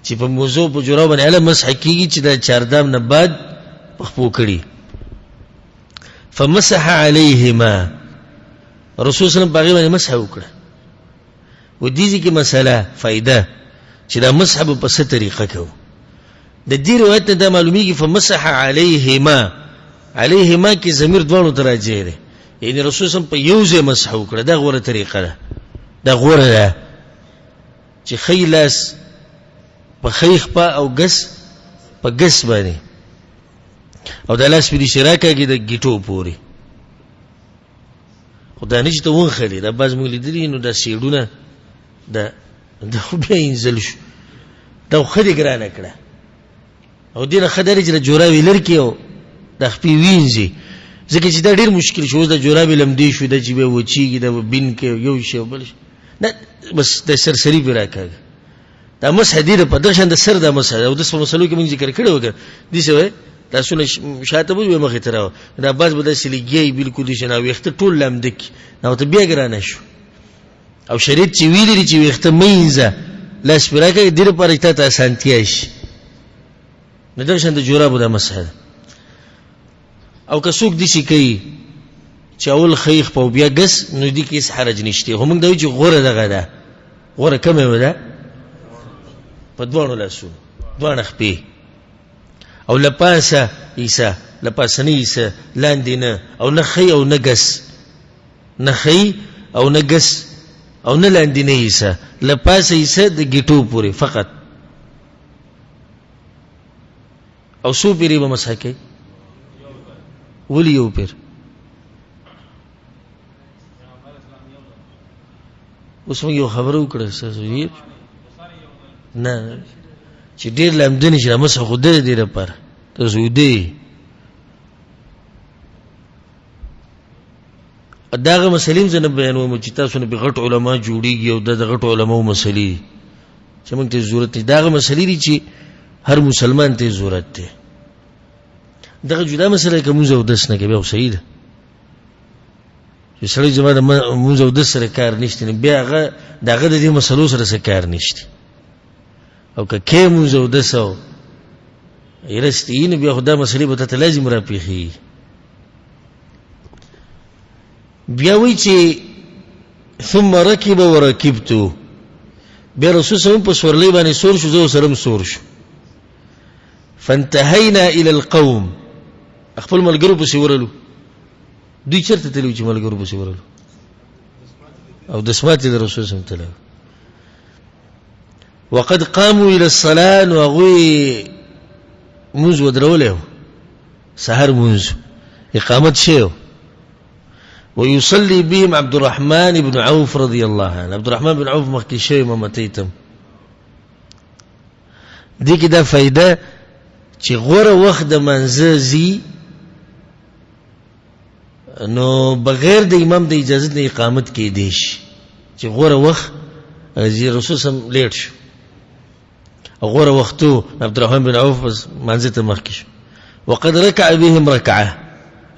چې په موزو په جورو باندې هله مسح کېږي چې د چاردام نه بعد په خپو کړي. فمسح علیهما، رسول صلی الله علیه وسلم په هغې باندې مسح وکړه. و دې ځای کې مسله فایده چې دا مسح به په څه طریقه کوو. د دې روایت نه دا معلومیږي فمسح علیهما، علیهما کې ضمیر دواړو ته راجع دی، یعنی رسول صلی الله علیه وسلم په یو ځای مسح وکړه. دا غوره طریقه ده، دا غوره ده چې ښی لاس په ښی خپه او ګس په ګس باندې، او دا لاس پرې چې راکاږي د ګیټو پورې، خو دا نه چې ته ونښلې. دا بعض موږ لیدلي نو دا سیډونه دا خو بیا انزل شو، دا خو ښه دې ګرانه کړه. او دې نه ښه دا دی چې د جوراوې لر کړي او د خپې وینځي، ځکه چې دا ډېر مشکل شو. اوس د جورابې لمدې شو، دا چې بیا وچېږي، دا به بین کوي یو شی او بل شی، نه بس د سرسري پرې راکاږي. دا مسح دې په دغه شان د سر دا مسح ده. او داسې په مسلو کې موږ ذکر کړی وه که داسې وایي لاسونه شاته بوځي بیا مخې ته راوړه. دا بعض به داسې لګیا وي بلکل داسې نه ویښته ټول لامده کړي، دا ورته بیا ګرانه شو. او شریعت چې ویلي دي چې ویښته مه وینځه، لاس پرې راکړه، دې لپاره چې تا ته اسانتیا شي. نو دغه شان د جورابو دا مسح ده. او که څوک داسې کوي چې اول ښی خپه او بیا ګس، نو دې کې هېڅ حرج نشته. خو موږ دا وایو چې غوره دغه ده، غوره کومه یوه ده؟ په دواړو لاسونو، دواړه خپې، او له پاسه ایسه، له پاسه نه ایسه، لاندې نه، او نه ښی او نه ګس، نه ښی او نه ګس او نه لاندې نه ایسه، له پاسه ایسه د ګیټو پورې فقط. او څو پیرې به مسح کوي؟ ولې یو پیر؟ اوس موږ یو خبره وکړه نه چې ډېر لامده نه شي، مسح خو ده دې لپاره تاسو ویده یې. دغه مسلې هم زه نه بیانوم چې تاسو نه پرې غټ علما جوړېږي، او دا د غټو علماو مسلې دي چې موږ ته ضرورت دی. دغه مسلې دي چې هر مسلمان ته ضرورت دی. دغه جدا مسله که مونځ اودس نه کوي بیا خو صحیح ده چې سړی زما د مونځ اودس سره کار نشته، نو بیا هغه د هغه د دې مسلو سره څه کار نشته. او که کې مونځ اودس او ایرستې نو بیا خو دا مسلې به تا ته لازم راپېښېږي. بیا وایي چې ثم رکب ورکبتو، بیا رسول صلی الله علیه وسلم په سورلۍ باندې سور شو، زه ورسره هم سور شو. فانتهینا الی القوم، خپل ملګرو پسې ورلو. دوی چېرته تللي چې ملګرو پسې ورلو؟ او د سماتې د رسول صلی الله علیه وسلم تللی. وقد قاموا الى الصلاة، نو هغوی مونځ ودرولی و، سهار مونځ اقامت شوی و. ويصلي بهم عبد الرحمن بن عوف رضي الله عنه. عبد الرحمن بن عوف مخکې شوی امامتۍ ته. دې کې دا فایده چې غوره وخت د منځه ځي نو بغیر د امام د اجازت نه اقامت کېدی شي، چې غوره وخت ځي. رسول سم لیټ شو، غوره وختو عبد الرحمن بن عوف بس منځه ته مخکې شو. وقد ركع بهم ركعه،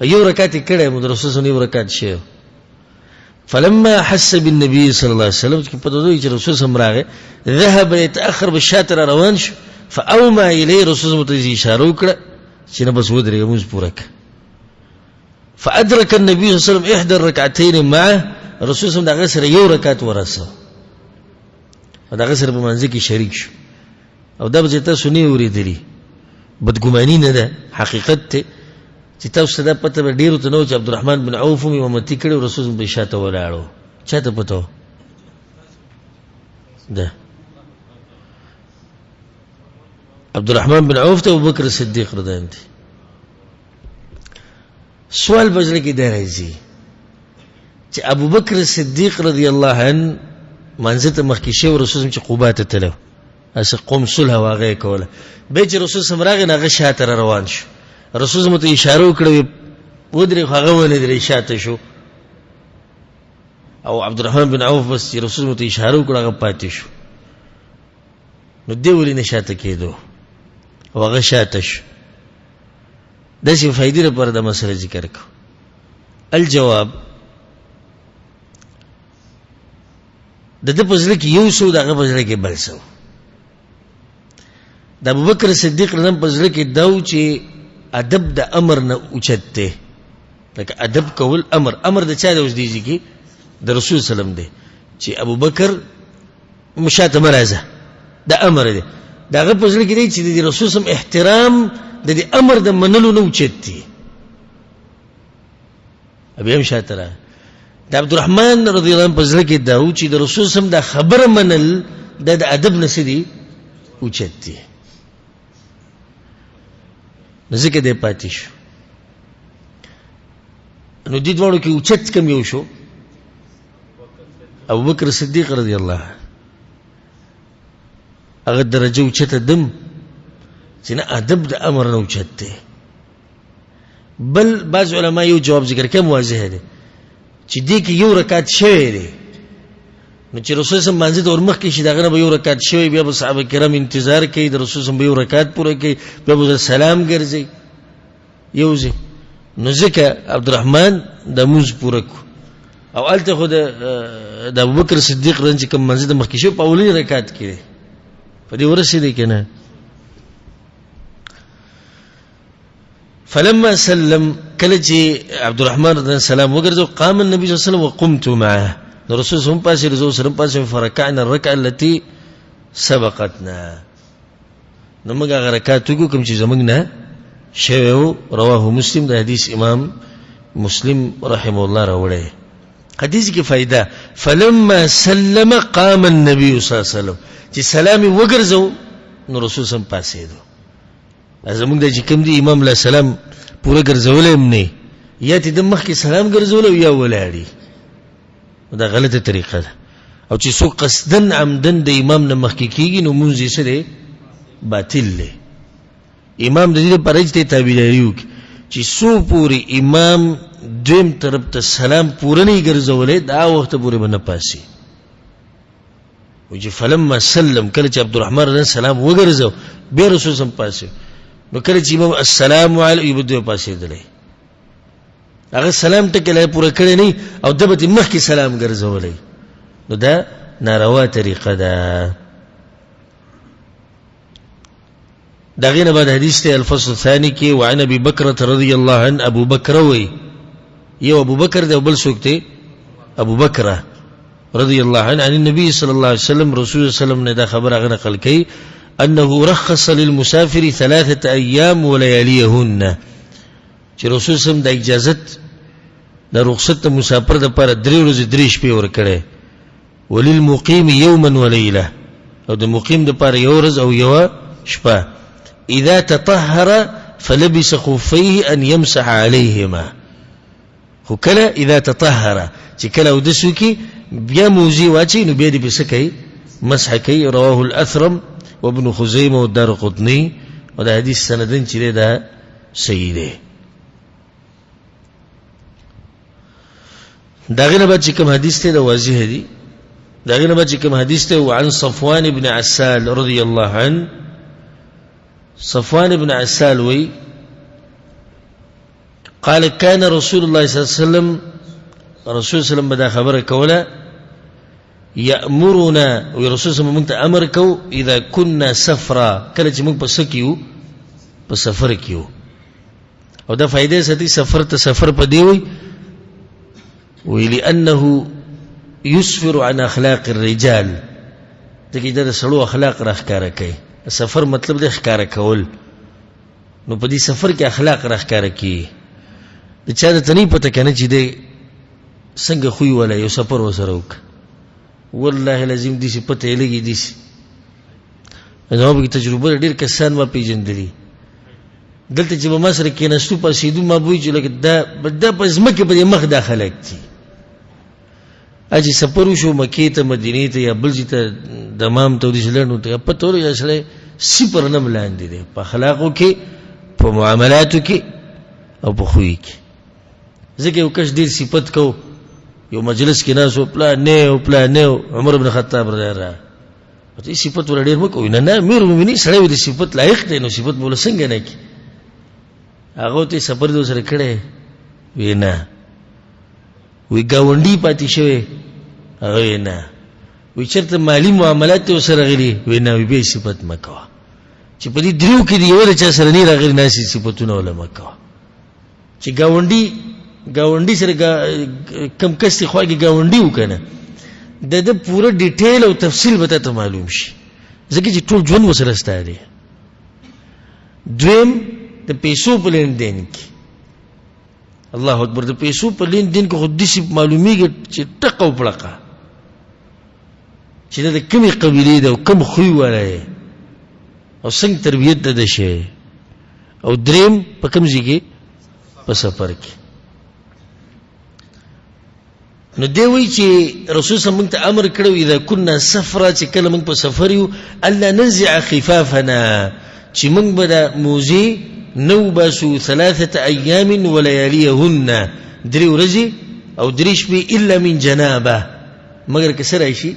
یو رکعت یې کړی مو د رسول سم یو رکعت شوی. فلما حس بالنبي صلى الله عليه وسلم چې په دوی چې رسول سم راغی، ذهب يتأخر بالشات را روان شو. فأوما إليه، رسول سم ته اشاره وکړه چې نه بس ودرېږه مونځ پوره کړه. فأدرك النبي صلى الله عليه وسلم إحدى الركعتين معه، رسول سم د هغه سره یو رکعت ورسوه او د هغه سره په منځ کې شریک شو. او دا به چې تاسو نه اورېدلي، بدګماني نه ده، حقیقت دی چې تاسو ته دا پته به ډېرو ته نه وه چې عبدالرحمن بن عوف هم امامتي کړې او رسول به شاته ولاړ و. چا ته پته وه؟ ده عبدالرحمن بن عوف ته ابوبکر صدیق رضی الله عنه. سوال په زړه کې دی راځي چې ابوبکر صدیق رضی الله عنه مانځه ته مخکې شوی، رسول چې قبا ته تللی، هسې قوم صلح او هغه یې کوله. بیا چې رسول سم راغی نو هغه شاته را روان شو، رسول سم ته اشاره وکړه ودرې، خو هغه ونه درې، شاته شو. او عبدالرحمن بن عوف بس چې رسول سم ته اشاره وکړه هغه پاتې شو. نو دی ولې نه شاته کېدو او هغه شاته شو؟ داسې فایدې لپاره دا مسله ذکر کړو. الجواب، د ده په زړه کې یو څه و، د هغه په زړه کې بل څه و. د ابوبکر صدیق رضی په زړه کې دا و چې ادب د امر نه اوچت دی، لکه ادب کول امر، امر د چا دی اوس دې ځای کې؟ د رسول صلی الله علیه وسلم دی چې ابوبکر مشاته مه راځه، دا امر دی. د هغه په زړه کې دی چې د دې رسول صلی الله علیه وسلم احترام د دې امر د منلو نه اوچت دی. بیا هم شاته راغی. د عبدالرحمن رضی الله عنه په زړه کې دا و چې د رسول صلی الله علیه وسلم دا خبره منل دا د ادب نه څه دي؟ اوچت دي. نو ځکه دی پاتې شو. نو دې دواړو کې اوچت کم یو شو؟ ابوبکر صدیق رضی الله عنه. هغه درجه اوچته دم چې نه ادب د امر نه اوچت دی. بل بعض علما یو جواب ذکر کوي واضح دی چې دې کې یو رکعت شوی دی، نو چې رسول صلی الله علیه وسلم ته ورمخکې شي د هغه نه به یو رکعت شوی، بیا به صحابه کرام انتظار کوي، د رسول صلی الله علیه وسلم به یو رکعت پوره کوي، بیا به سلام ګرځي یو ځای. نو ځکه عبدالرحمن د مونځ پوره کړو. او هلته خو د ابوبکر صدیق رضی چې کوم منځ ته مخکې شو په اولني رکعت کې دی، په دې ورسېدی که نه؟ فلما سلم، کله چې عبدالرحمن رضی الله سلام وګرځو، قام النبي صلی الله علیه وسلم وقمت معه، نو رسول صلی الله علیه وسلم وسلم پاسې فرکعنا الركعه التي سبقتنا، نو موږ هغه رکعت وکړو کوم چې زموږ نه شوی و. رواه مسلم، د حدیث امام مسلم رحمه الله راوړی. حدیث کې فائدہ، فلما سلم قام النبي صلی الله علیه وسلم، چې سلام یې وګرځو نو رسول سم پاڅېدو. زموږ د چې کوم دی امام علیه السلام پوره ګرځولی هم نه، یا چې د مخکې سلام ګرځولی یا ولاړي، دا غلطه طریقه ده. او چې څوک قصداً عمداً د امام نه مخکې کېږي نو مونځ یې څه دی؟ باطل دی. امام د دې لپاره چې تابعداري وکړي چې څو پورې امام دویم طرف ته سلام پوره نه ګرځولی دا وخته پورې به نه پاسي. و چې فلما سلم، کله چې عبدالرحمن رضی سلام وګرځو بیا رسول سم پاسې، نو کله چې امام السلام علیکم به دوی پاسېدلی، هغه سلام ټکی لا یې پوره کړی نه او ده به ترې مخکې سلام ګرځولی، نو دا ناروا طریقه ده. د هغې نه بعد حدیث دی الفصل الثاني کې، وعن ابي بکرة رضی الله عنه، ابو بکر وایي، یو ابو بکر دی او بل څوک دی؟ ابو بکره رضی الله عنه، عن النبي صلى الله عليه وسلم، رسول الله صلى الله عليه وسلم نه دا خبره هغه نقل کوي، انه رخص للمسافر 3 ايام ولياليهن، چې رسول صلی الله علیه وسلم د اجازت د رخصت د مسافر دپاره 3 ورځې 3 شپې ورکړی، وللمقیم یوما ولیله، او د مقیم دپاره یو ورځ او یوه شپه، اذا تطهر فلبس خفيه ان يمسح عليهما، خو کله اذا تطهر چې کله اودس وکړي بیا موزې واچوي نو بیا دې پې څه کوي؟ مسح کوي. رواه الاثرم وابن خزیمه والدارقطني، او دا حدیث سندن چې دی دا صحیح دی. د هغې نه بعد چې کوم حدیث دی دا واضح دی. د هغې نه بعد چې کوم حدیث دی، وعن صفوان بن عسال رضی الله عنه، صفوان بن عسال وی قال كان رسول الله صلى الله عليه وسلم، رسول صلى الله عليه وسلم به دا خبره کوله، یأمرنا، وی رسول صلی الله علیه وسلم موږ ته امر کو، اذا كنا سفرا، کله چې موږ په څه کې یو؟ په سفر کې یو. او دا فایده ساتي سفر ته سفر په دی وی، وی لأنه يسفر عن اخلاق الرجال، ځکه دا د سړو اخلاق راښکاره کوي. سفر مطلب دی ښکاره کول، نو په دې سفر کې اخلاق راښکاره کیږي. د چا د ته نه پته که نه چې دی څنګه خوی ولا یو سفر ورسره وکړه، والله العظیم داسې پته یې لګي داسې زما پکې تجربه ده، ډېر کسان ما پېژندلي. دلته چې به ما سره کېناستو پاڅېدو، ما به ویل چې لکه دا په ځمکې په دې مخ دا خلک دي. چې سفر وشو مکې ته، مدینې ته، یا بل ځای ته، دمام ته، داسې لنډو ته، پته ولګېده سړی صفر نه هم لاندې دی په اخلاقو کې، په معاملاتو کې او په خوی کې. ځکه یو کس ډېر صفت کو، یو مجلس کې ناست و، پلان نه و، پلان نه و، عمر بن خطاب رضی الله عنه ورته صفت ولا ډېر مه کوئ. نه نه، امیر المؤمنین سړی و، د صفت لایق دی، نو صفت به له څنګه نه کړي؟ هغه ته سفر دې ورسره کړی؟ وی نه. وی ګاونډي پاتې شوی؟ هغه وی نه. وی چېرته مالي معاملات دې ورسره غلي؟ وی نه. وی بیا صفت مه کوه. چې په دې دریو کې دې یو له چا سره نه راغلي، ناسې صفتونه وله مه کوه. چې ګاونډي سره کم کس دی خوا کې ګاونډي و که نه، د ده پوره ډیټیل او تفصیل به تا ته معلوم شي، ځکه چې ټول ژوند ورسره ستا دی. دویم د پیسو په لین دین کې، الله اکبر، د پیسو په لین دین کې خو داسې معلومیږي چې ټقه او پړقه چې دا د کومې قبیلې ده او کوم خوی والا دی او څنګه تربیت ده ده شی. او دریم په کوم ځای کې؟ په سفر کې. نو دی وایي چې رسول صلی موږ ته امر کړی اذا كنا سفرا، چې کله موږ په سفر یو، الا ننزع خفافنا، چې موږ به د موزې نه وباسو ثلاثة ایام ولیالیهن، درې ورځې او درې شپې، الا من جنابه، مګر که څه راشي؟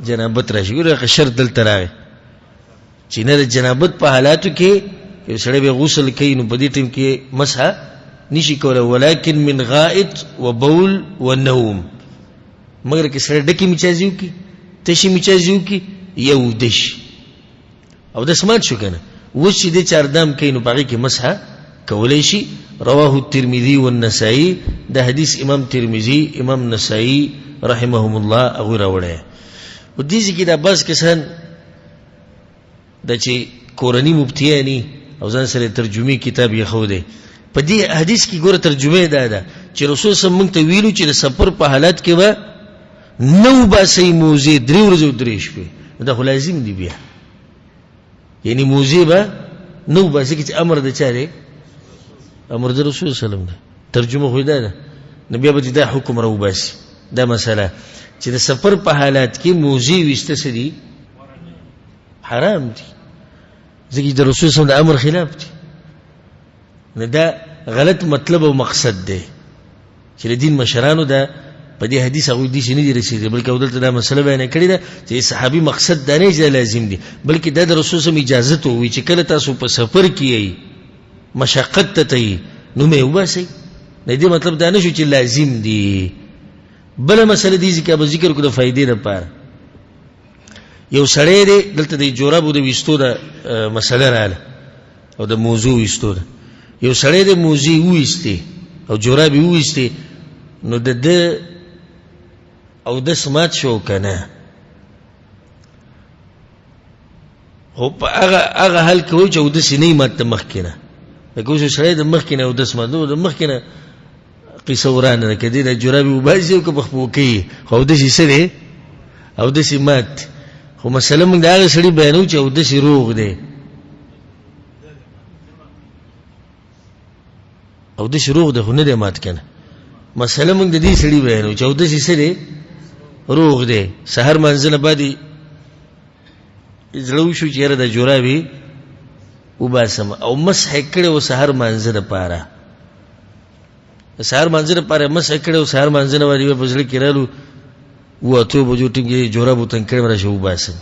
جنابت راشي. ګوره هغه شرط دلته راغی چې نه د جنابت په حالاتو کې یو سړی به غسل کوي، نو په دې ټیم کې مسح نشي کولی، ولکن من غائط و بول و نوم، مګر که سړی ډکې مچازي وکړي، تشې مچازي وکړي، یا ویده شي او داس مات شو که نه، اوس چې دی چاردام کوي نو په هغې کې مسح کولی شي. رواه الترمذي والنسائي، دا حدیث امام ترمذي امام نسائي رحمهم الله هغوی راوړی. او دې ځای کې دا بعض کسان دا چې کورني مفتیان او ځان سره ترجمې کتاب یې ښودی دی، په دې حدیث کې ګوره ترجمه دا ده چې رسول صلی موږ ته ویلو چې د سفر په حالت کې به نه وباسئ موزې درې ورځې او درې شپې، دا خو لازم دی بیا، یعنی موزې به نه وباسئ چې امر د چا دی؟ امر د رسول صلی الله دی. ترجمه خو دا ده، نو بیا به دا حکم راوباسي. دا مسله چې د سفر په حالت کې موزې ویسته څه دي؟ حرام دي، ځکه چې د رسول صلی الله د امر خلاف دي. نو دا غلط مطلب او مقصد دی چې د دین مشرانو دا په دې حدیث هغوی داسې نه دي رسېدلي، بلکې هغوی دلته دا مسله بیانه کړې ده چې صحابي مقصد دا نه چې دا لازم دي، بلکې دا د رسول صلی اجازه ته ووایي چې کله تاسو په سفر کې یئ، مشقت ته یئ، نو مې وباسئ. د دې مطلب دا نه شو چې لازم دي. بله مسله دې ځکه به ذکر کړو د فایدې لپاره. یو سړی دی دلته د جورابو د ویستو د مسله راغله او د موضوع ویستو ده. یو سړی دی موزې وویستې او جورابې وویستې، نو د ده اودس مات شو که نه؟ خو په هغه حال کې وایي چې اودس یې نه وي مات د مخکې نه، لکه اوس یو سړی د مخکې نه اودس مات، نو د مخکې نه قصه ورانه ده، که دی د جورابې وباسي او که په خپو کوي، خو اودس یې څه دی؟ اودس یې مات دی. خو مسله موږ د هغه سړي بیانوو چې اودس یې روغ دی، اودس یې روغ دی خو نه دی مات که نه. مسله موږ د دې سړي بیانوو چې اودس یې څه دی؟ روغ دی. سهار لمانځه نه بعد یې زړه وشو چې یاره د جورابې وباسم، او مسح یې کړی و سهار لمانځه دپاره، سهار لمانځه دپاره یې مسح کړی و، سهار لمانځه نه بعد یې په زړه کې رالو و اتو بجو ټیم کې جورابو تنګ کړی راشه وباسم،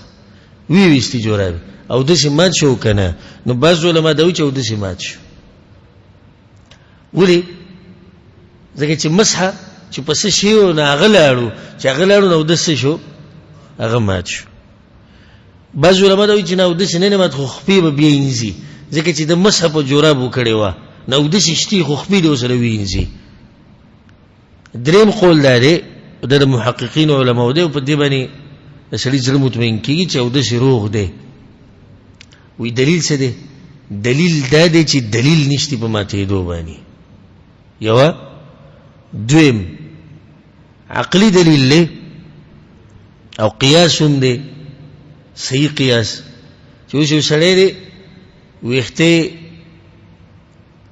ویې ویستې جورابې، اودس یې مات شو که نه؟ نو بعض علما دا وایي چې اودس یې مات شو. ولې؟ ځکه چې مسح چې په څه شي و نو هغه لاړو، چې هغه لاړو نو اودس څه شو؟ هغه مات شو. بعض علما دا وایي چې نه اودس یې نه مات، خو خپې به بیا وینځي، ځکه چې د مسح په جورابو کړې وه، نو اودس یې شتي خو خپې دې ورسره وینځي. دریم قول دا دی، دا د محققینو علماو دی، او په دې باندې د سړي زړه مطمئن کېږي چې اودس یې روغ دی. وایي دلیل څه دی؟ دلیل دا دی چې دلیل نشته په ماتېدو باندې، یوه. دویم عقلي دلیل دی او قیاس هم دی، صحیح قیاس، چې اوس یو سړی دی ویښتې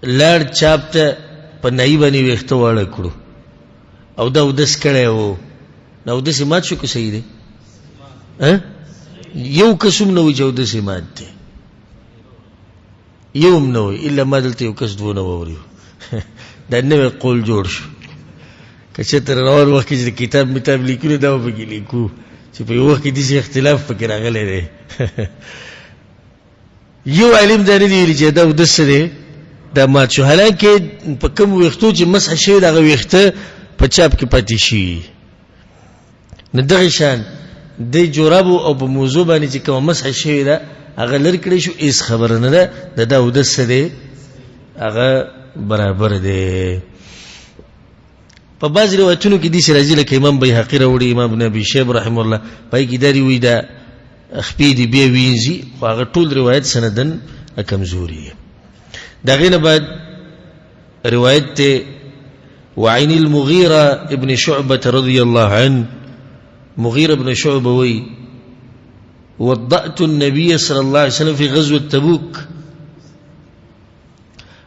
لاړ چاپ ته په نایي باندې ویښته واړه کړو او دا اودس کړی و، نو اودس یې مات شو که صحیح دی؟ یو کس هم نه وایي چې اودس یې مات دی، یو هم نه وایي، الا ما دلته یو کس دوه نه واورېدو. دا نوی قول جوړ شو. که چېرته روان وخت کې چې کتاب متاب لیکو نو دا به پکې لیکو چې په یو وخت کې داسې اختلاف پکې راغلی دی. یو عالم دا نه دی ویلي چې دا اودس څه دی، دا مات شو، حالانکه په کوم ویښتو چې مسح شوی د هغه ویښته په چاپ کې پاتې شي. نو دغه شان د جورابو او په موضوع باندې چې کومه مسح شوې ده هغه لر کړی شو، هېڅ خبره نه ده، د دا اودس څه دی، هغه برابر دی. په بعض روایتونو کې داسې راځي لکه امام بیهقي راوړي، امام ابن ابي شیبه رحمه الله په هغې کې دا وایي دا خپې دې بیا وینځي، خو هغه ټول روایت سنداً کمزوري دی. د هغې نه بعد روایت دی وعن المغيرة ابن شعبة رضي الله عنه، مغيرة ابن شعبة وی وضأت النبي صلى الله عليه وسلم في غزوة تبوك.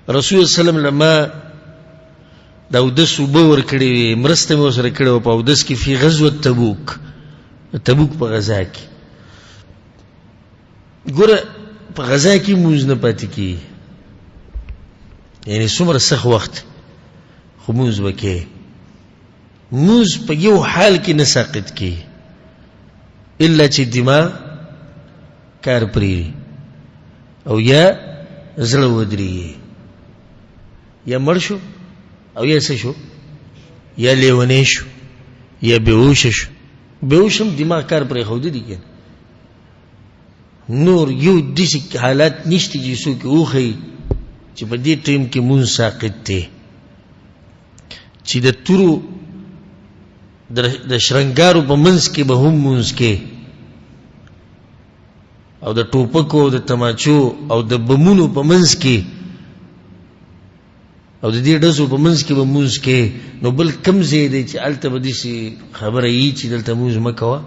رسول الله صلى الله عليه وسلم لما د اودس اوبه ورکړې وې، مرسته مې ورسره کړې وه په اودس کې، فی غزوة تبوک، تبوک په غزا کې. ګوره په غزا کې مونځ نه پاتې کېږي، یعنې څومره سخت وخت خو مونځ به کوې، مونځ په یو حال کې نه ساقط کېږي الا چې دماغ کار پرېږدي او یا زړه ودرېږي، یا مړ شو او یا څه شو، یا لیونی شو، یا بېهوشه شو. بېهوش هم دماغ کار پرېښودی دی که نور یو داسې حالات نشته چې څوک یې وښیي چې په دې ټایم کې مونځ ساقط دی، چې د تورو د شرنګارو په منځ کې به هم مونځ کې، او د ټوپکو او د تماچو او د بمونو په منځ کې او د دې ډزو په منځ کې به مونځ کې، نو بل کوم ځای دی چې هلته به داسې خبره یي چې دلته مونځ مه کوه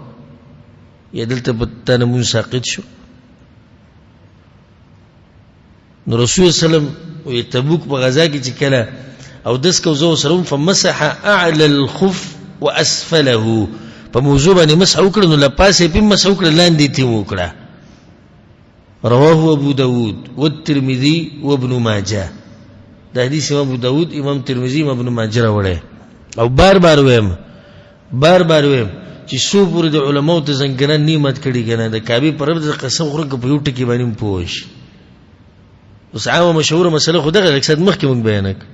یا دلته به تا نه مونځ ساقط شو. نو رسول الله صلی الله علیه وسلم وایي تبوک په غزا کې چې کله اودس کو زه ورسره وم، فمسح اعلی الخف واسفله، په موضوع باندې مسح وکړه، نو له پاسه یې پرې مسح وکړه، لاندې یې ترې وکړه. رواه ابو داود والترمذي وابن ماجه. دا حدیث امام ابو داود، امام ترمذي، امام ابن ماجه راوړی. او بار بار وایم، بار بار وایم چې څو پورې د علماو ته زنګنان نه مات کړي که نه، د کعبې په رب د قسم خورم که په یو ټکي باندې هم پوه شي. اوس عامه مشهوره مسله خو دغه لږ ساعت مخکې موږ بیانه کړه،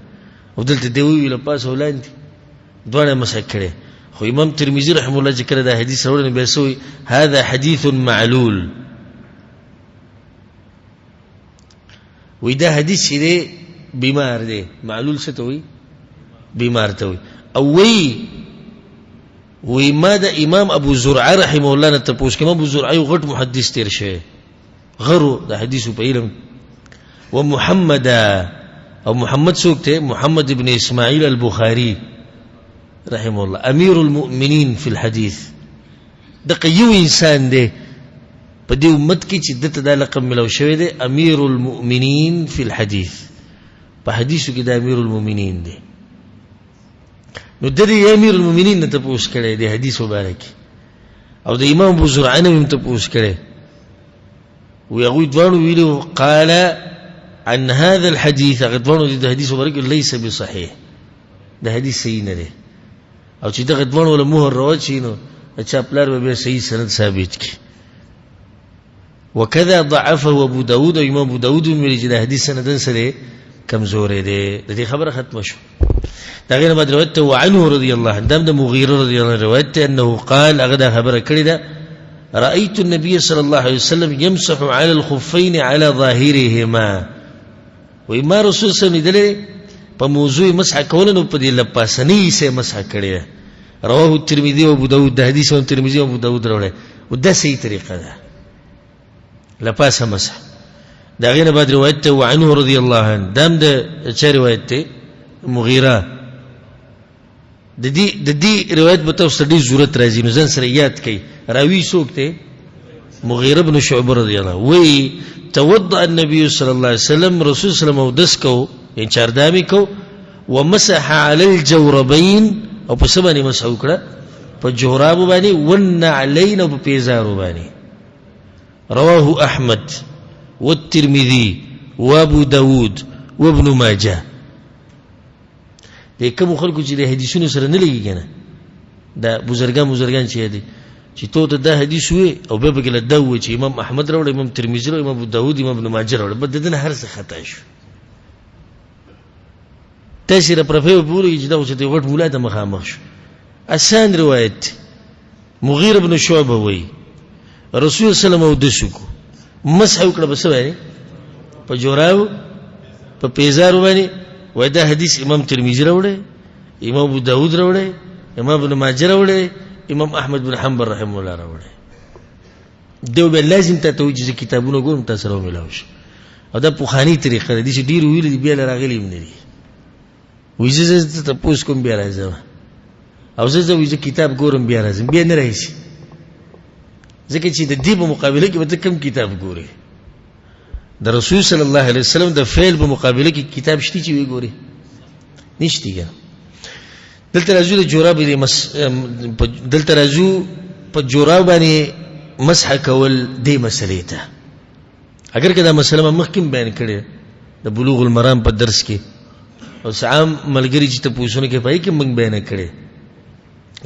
او دلته دی وویل له پاسه او لاندې دواړه یې مسح کړی. خو امام ترمذي رحمه الله چې کله دا حدیث راوړی نو بیا څه وایي؟ هذا حدیث معلول. وایي دا حدیث چې دی بیمار دی. معلول څه ته وایي؟ بیمار ته وایي. او وایي ما د امام ابو زرعه رحمه الله نه تپوس کړی. امام ابو زرعه یو غټ محدث تېر شوی، غرو د حدیثو په علم. ومحمد، او محمد څوک دی؟ محمد ابن اسماعیل البخاری رحمه الله، امیر المؤمنین فی الحدیث. دغه یو انسان دی په دې امت کې چې ده ته دا لقب ملاو شوی دی، امیر المؤمنین فی الحدیث. په حدیثو کې دا امیر المؤمنین دی. نو د دې امیر المؤمنین نه تپوس کړی دی حدیث مبارک، او د امام ابو زرعه نه هم تپوس کړی. وی هغوی دواړو ویلي قال عن هذا الحديث، هغه دواړو د حدیث مبارک ليس بصحيح، د حدیث صحیح نه دی. او چې دغه دواړو له مهر راوچي نو چا پلار به بیا صحیح سند ثابت کړي. وكذا ضعفه ابو داود، او امام ابو داود هم ویلي چې د حدیث سندن څه دی؟ کمزوری دی. د دې خبره ختمه شو. د هغې نه بعد روایت ته وعنه رضی الله عنه، دا هم د مغیره رضی الله عنه روایت دی، انه قال، هغه دا خبره کړې ده، رأيت النبي صلى الله عليه وسلم يمسح على الخفين على ظاهرهما. وایي ما رسول صلی الله علیه وسلم لیدلی په موضوع مسح کوله نو په دې لپاسنۍ حصه یې مسح کړې ده. رواه الترمذي وابو داود، د حدیث امام ترمذي او ابو داود راوړی. او دا صحیح طریقه ده، لپاسه مسح. د هغې نه بعد روایت دی وعنه رضی الله عنه، دا هم د چا روایت دی؟ مغیره. د دې روایت به تاسو ته ډېر ضرورت راځي، نو ځان سره یاد کړئ. راوي څوک دی؟ مغیره بن شعبه رضی الله وی توضأ النبي صلی الله علیه وسلم، رسول صلی الله علیه وسلم اودس کو، یعنی چاردامې کو، ومسح علی الجوربین، او په څه باندې مسح وکړه؟ په جورابو باندې، والنعلین، او په پیزارو باندې. رواه احمد والترمذي وابو داود وابن ماجه. د کوم خلکو چې د حدیثونو سره نه لګي کنه، دا بزرګان چې دي، چې تو ته دا حدیث وي او بیا پکې له دا ووایي چې امام احمد راوړی، امام ترمذي راوړی، امام ابو داود، امام ابن ماجه راوړی، بس د ده نه هر څه خطا شو. تاسې رپرپې به پورې چې دا اوس د غټ ملا ته مخامخ شو. اسان روایت دی. مغیره بن شعبه وایي رسول الله صلی الله علیه وسلم اودس وکړو، مسح وکړه، په څه باندې؟ په جوراو، په پیزارو باندې. وایي دا حدیث امام ترمذي راوړی، امام ابو داود راوړی، امام ابن ماجه راوړی، امام احمد بن حنبل رحمه الله راوړی. دی به لازم تا ته وایي چې زه کتابونه ګورم، تا سره وملاو شي. او دا پخوانۍ طریقه ده، داسې ډېر ویلي دي، بیا له راغلي هم نه دي. وایي زه زه تپوس کوم بیا راځم، او زه زه وایي زه کتاب ګورم بیا راځم، بیا نه راځي. ځکه چې د دې په مقابله کې به ته کوم کتاب ګورې؟ د رسول صلی الله علیه وسلم د فعل په مقابله کې کتاب شته چې ویې ګورې؟ نشته که. دلته راځو د جوراب دې مس، دلته راځو په جوراب باندې مسح کول دې مسلې ته. اگر که دا مسله ما مخکې هم بیان کړې د بلوغ المرام په درس کې، او څه عام ملګري چې تپوسونه کوي په هغې کې موږ بیان کړې،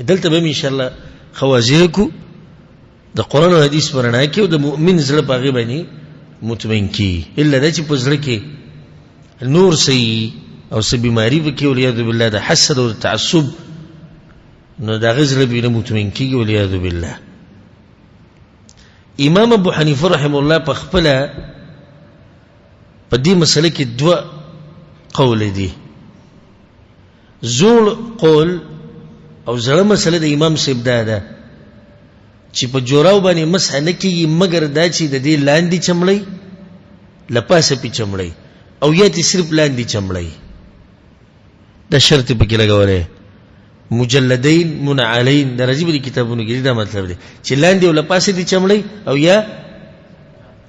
دلته به هم انشاءالله ښه واضح کړو د قرآن او حدیث په رڼا کې، او د مؤمن زړه په هغې باندې مطمئن کړي. الا دا چې په زړه کې نور څه او څه بیماري پکې والعیاذ بالله د حسد او د تعصب، نو د هغه زړه به نه مطمئن کېږي والعیاذ بالله. امام ابو حنیفه رحمه الله په خپله په دې مسله کې دوه قول دي. زوړ قول او زړه مسله د امام صاحب دا ده چې په جوراو باندې مسح نه کېږي، مګر دا چې د دې لاندې چمړی له پاسه پې چمړی، او یا ترې صرف لاندې چمړی، دا شرط یې پکې لګولی. مجلدین منعلین دا راځي په دې کتابونو کې، دا مطلب دی چې لاندې او له پاسه دې چمړی، او یا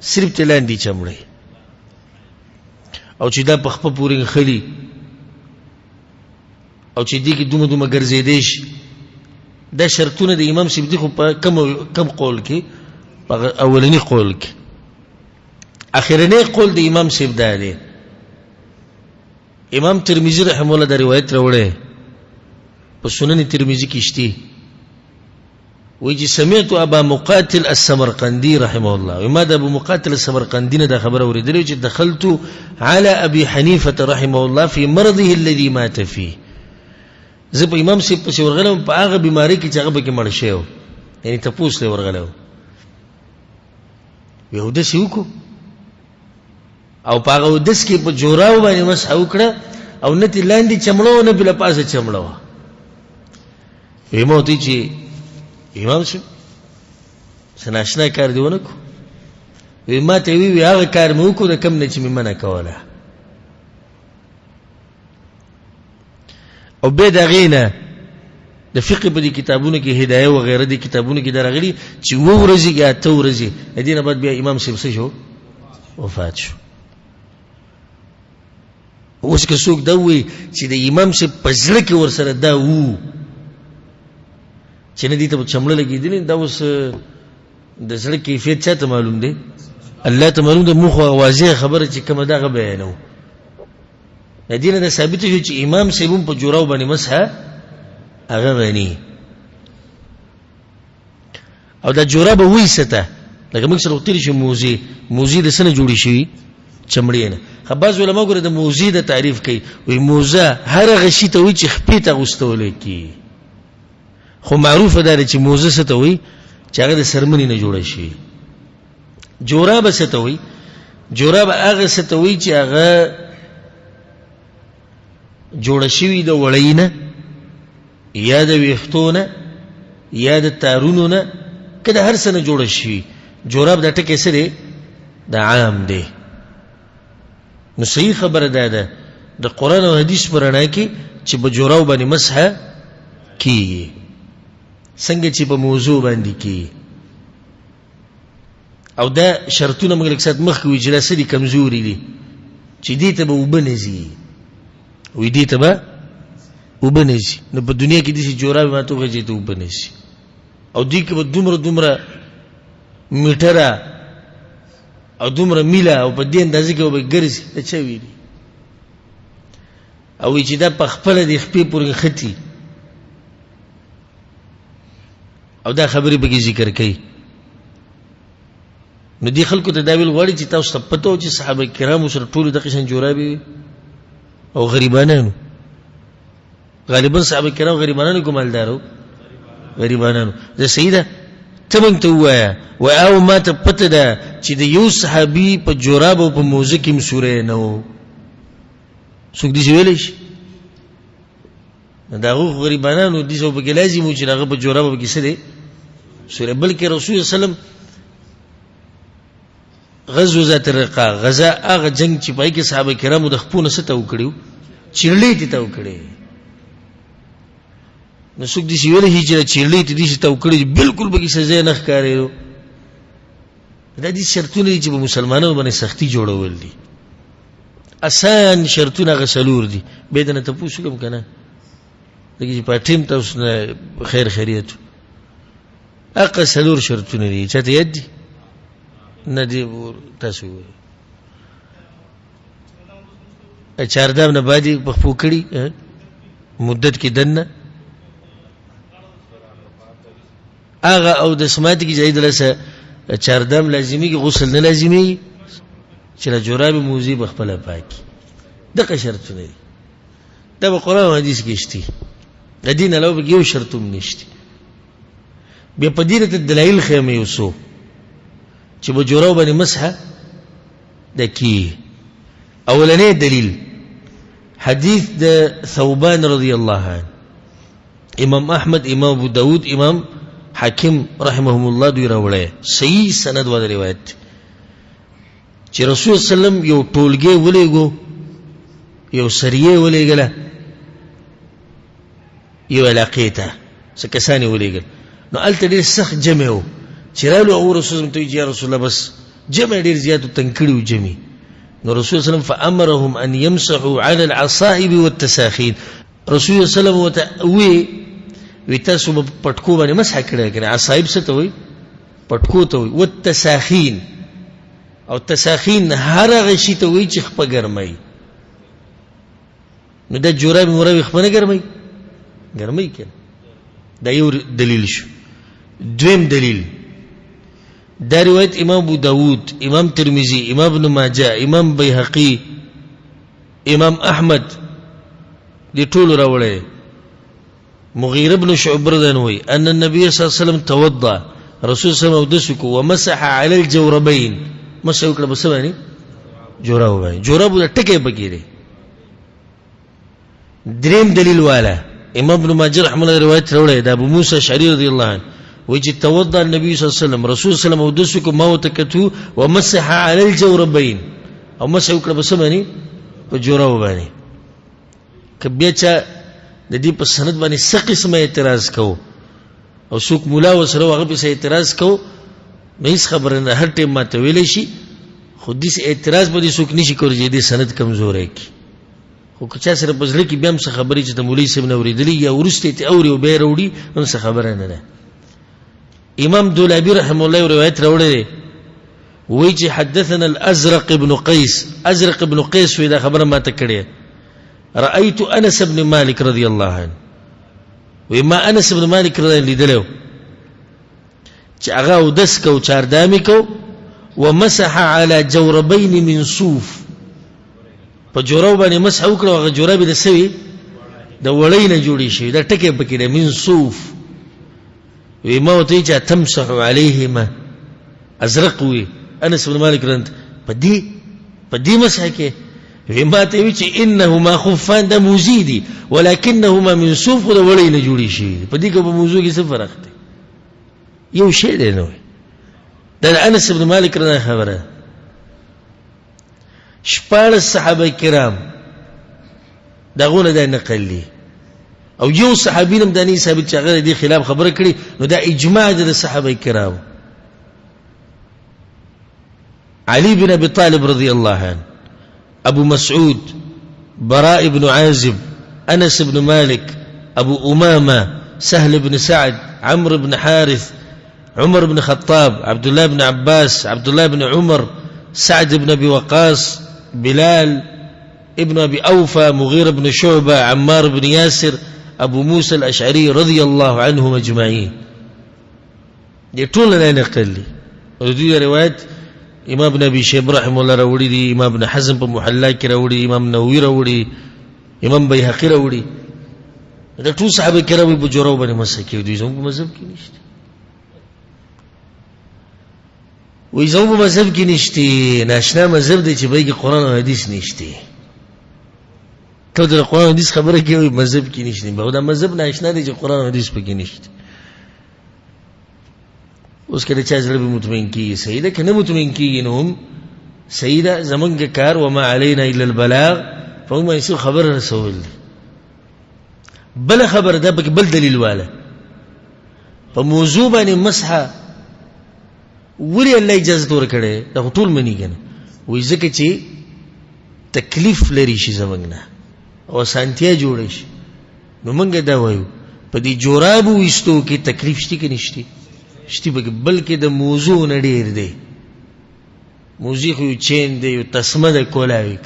صرف ترې لاندې چمړی، او چې دا په خپه پورې نښلي، او چې دې کې دومره دومره ګرځېدی شي. دا شرطونه د امام صاحب دي، خو په کم قول کې، په اولني قول کې. اخرنی قول د امام صاحب دا دی. امام ترمذي رحمه الله دا روایت راوړی په سنن ترمذي کې شته، وایي چې سمعت ابا مقاتل السمرقندي رحمه الله، وایي ما د ابو مقاتل السمرقندي نه دا خبره اورېدلې چې دخلت على ابي حنیفة رحمه الله في مرضه الذي مات فيه. زه په امام صاحب پسې ورغلی وم په هغه بیمارۍ کې چې هغه پکې مړ شوی و، یعنې تپوس له ورغلی وم. وایي اودس یې وکړو، او په هغه اودس کې په جوراو باندې مسح وکړه، او نه ترې لاندې چمړه وه، نه پرې له پاسه چمړه وه. وایي ما ورته ویل چې امام صاحب څه ناشنا کار دې ونه کړو؟ وایي ما ته یې وویل هغه کار مې وکړو د کوم نه چې مې منع کوله. او بیا د هغې نه د فقه په دې کتابونو کې هدایه وغیره دې کتابونو کې دا راغلي چې اووه ورځې یا اته ورځې د دې نه بعد بیا امام صاحب څه شو؟ وفات شو. اوس که څوک دا ووایي چې د امام صاحب په زړه کې ورسره دا وو چې نه دې ته به چمړه لګېدلې، دا اوس د زړه کیفیت چا ته معلوم دی؟ الله ته معلوم دی. موږ خو واضح خبره چې کومه ده هغه بیانوو. د دې نه دا ثابته شو چې امام صاحب هم په جوراو باندې مسح هغه غني، او دا جورا به وایسته لکه موږ سره تېر شو موزې، موزې د څه نه جوړې شوي؟ چمړې نه. ښه بعض علما ګوره د موزې د تعریف کوي، وایي موزه هر هغه شي ته وایي چې خپې ته اغوستولی کېږي، خو معروفه دا ده چې موزه څه ته وایي؟ چې هغه د څرمنې نه جوړه شي. جورا به څه ته وایي؟ جورا به هغه څه ته وایي چې هغه جوړه شوي د وړۍ نه یا د ویښتو نه یا د تارونو نه، که د هر څه نه جوړه شوي. جوراب دا ټکی څه دی؟ دا عام دی. نو صحیح خبره دا ده د قرآن او حدیث په رڼا کې چې په جوراو باندې مسح کیږي، څنګه چې په موضوع باندې کیږي. او دا شرطونه موږ لږ ساعت مخکې ویل چې دا څه دي؟ کمزوري دي، چې دې ته به اوبه نه ځي. وایي دې ته به اوبه نه ځي. نو په دنیا کې داسې جورابې ماته وښیه چې ته اوبه نه ځي، او دې کې به دومره دومره میټره او دومره میله او په دې اندازه کې به ګرځي. دا چا ویلي؟ او وایي چې دا په خپله د خپې پورې نښتي، او دا خبرې پکې ذکر کوي. نو دې خلکو ته دا ویل غواړي چې تاسو ته پته و چې صحابه کرامو سره ټولو دغه شان جورابې وي او غریبانانو، غالبا صحابه کرام غریبانانو کوم مالدارو؟ غریبانانو. دا صحیح ده؟ ته موږ ته ووایه، وایي او ما ته پته ده چې د یو صحابي په جوراب او په موزه کې هم سوری نه و. څوک داسې ویلی شي؟ نو د هغو خو غریبانانو داسې خو پکې لازم و چې د هغه په جورابو پکې څه دی؟ سوری. بلکې رسول صلی الله علیه وسلم غزو ذات الرقاع، غزا هغه جنګ چې په هغې کې صحابه کرامو د خپو نه څه تاو کړي وو؟ چیرلې ترې تاو کړې. نو څوک داسې ویلی شي چې دا چیرلې ترې داسې تاو کړي چې بالکل پکې څه ځای نه ښکارېدو؟ دا داسې شرطونه دي چې په مسلمانانو باندې سختي جوړول دي. اسان شرطونه هغه څلور دي. بیا د نه تپوس وکړم که نه، ځکه چې په ټیم تاسو نه خیر خیریت. هغه څلور شرطونه دي، چا ته یاد دي؟ نه دي تاسو ووایئ. چاردام نه بعد یې په خپو کړي مدت کې دننه هغه او د سماعت کې جایز لسه چاردام لازمي کې غسل نه لازمي چې له جورابې موزې به خپله پاکي. دغه شرطونه دي، دا په قرآن او حدیث کې شته. د دین علاوه پکې یو شرط هم نشته. بیا په دې راته دلایل ښیم یو څو چې په جورابو باندې مسحه د کیږي. اولنی دلیل حدیث د ثوبان رضی الله عنه، امام احمد، امام ابو داود، امام حاکم رحمهم الله دوی راوړی، صحیح سند والا روایت دی چې رسول صلی الله علیه وسلم یو ټولګی ولېږو، یو سریه ولېږله یو علاقې ته، څه کسان یې ولېږل. نو هلته ډېر سخت جمع و چې رالو هغو رسول ته وایي چې یا رسول الله بس جمع ډېر زیات و، تنګ کړي وو جمع. نو رسول صلی الله علیه وسلم فامرهم ان يمسحوا على العصائب والتساخين، رسول الله صلی الله علیه وسلم ورته وویل وی تاسو به پټکو باندې مسح کړی که نه؟ عصائب څه ته وایي؟ پټکو ته وایي. والتساخین، او تساخین هر هغه شي ته وایي چې خپه ګرموي. نو دا جورابې مورابې خپه نه ګرموي؟ ګرموي که نه؟ دا یو دلیل شو. دویم دلیل دا روایت امام ابو داود، امام ترمذی، امام ابن ماجه، امام بیهقي، امام احمد دې ټولو راوړی. مغیره بن شعبه رضی الله عنه ان النبي صلی الله علیه وسلم توضا، رسول صلی الله علیه وسلم اودس وکړو، ومسح علی الجوربین، مسح وکړه په څه باندې؟ جورابو باندې. جورابو د ټکی پکې دی. دریم دلیل والا امام ابن ماجه رحمه الله روایت راوړی د ابو موسی اشعري رضی الله عنه وایي چې توضا النبي صلی الله علیه وسلم، رسول صلی الله علیه وسلم اودس وکړو، ما ورته کتو، ومسح علی الجوربین، او مسح وکړه په څه باندې؟ په جورابو باندې. که بیا چا د دې په سند باندې څه قسمه اعتراض کوو او څوک ملا ورسره هغه پسې اعتراض کوو، نو هېڅ خبره نه، هر ټایم ماته ویلی شي، خو داسې اعتراض به دې څوک نه شي کولی چې دې سند کمزوری کړي. خو که چا سره په زړه کې بیا هم څه خبرې چې د مولوي صاحب نه اورېدلي یا وروسته یې ترې اوري او بیا یې راوړي، هم څه خبره نه ده. امام دولابي رحمه الله یو روایت راوړی دی، وایي چې حدثنا الازرق ابن قیس، ازرق ابن قیس وایي دا خبره ما ته کړې، رأيت انس بن مالک رضی الله عنه، وایي ما انس بن مالک رضی الله لیدلی و چې هغه اودس کو، چاردامې کو، ومسح على جوربین من صوف، په جورو باندې مسح وکړه، هغه جوربې د څه وي؟ د وړۍ نه جوړې شوي، دا ټکی پکې دی من صوف. وی ما ورته ویل چې تمسح علیهما، ازرق وی انس بن مالک رنت په دې مسح کې، وی ما ته وی چې انهما خفان، دا موزي دي، ولکنهما من صوف، خو د وړۍ نه جوړې شوي دي. په دې کې په موضوع کې څه فرق دی؟ یو شی دی. نو دا د انس بن مالک رضی خبره ده. 16 صحابه کرام د هغو نه دا نقل دي، او یو صحابي نه هم دا نه ثابت چې هغه د دې خلاف خبره کړې. نو دا اجماع ده د صحابه کرامو. علي بن ابي طالب رضی الله عنه، ابو مسعود، براء بن عازب، انس بن مالک، ابو امامه، سهل بن سعد، عمرو بن حارث، عمر بن خطاب، عبد الله بن عباس، عبد الله بن عمر، سعد بن ابي وقاص، بلال ابن ابي اوفى، مغيره بن شعبه، عمار بن ياسر، ابو موسى الاشعري رضي الله عنهم اجمعين. دې ټول نه نقل دي. او دوی روایت امام ابن ابي شيبه رحمه الله راوړي دي، امام ابن حزم په محلا کې راوړي، امام نووي راوړي، امام بيهقي راوړي. دا ټول صحابه کرام په جوړو باندې مسح کوي، دوی زموږ په مذهب کې نشته. وایي زموږ په مذهب کې نشته، ناشنا مذهب دی چې په کې قرآن او حدیث نشته. ته د قرآن او حدیث خبره کوي، مذهب کې نشته. به دا مذهب ناشنا دی چې قرآن او حدیث پکې نشته. اوس که د چا زړه به مطمئن کېږي صحیح ده، که نه مطمئن کېږي نو هم صحیح ده. زمونږ کار وما علینا الا البلاغ، په موږ باندې صرف خبره رسول دي. بله خبره ده پکې بل دلیل واله په موضوع باندې مسحه ولې الله اجازه ورکړې؟ دا خو ټول مني که نه؟ وایي ځکه چې تکلیف لري شي زموږ نه او اسانتیا جوړه شي. نو موږ دا وایو په دې جورابو ویستو کې تکلیف شته که نشته؟ شته پکې، بلکې د موضوع نه ډېر دی. موضوع خو یو چین دی، یو تسمه ده کولاوي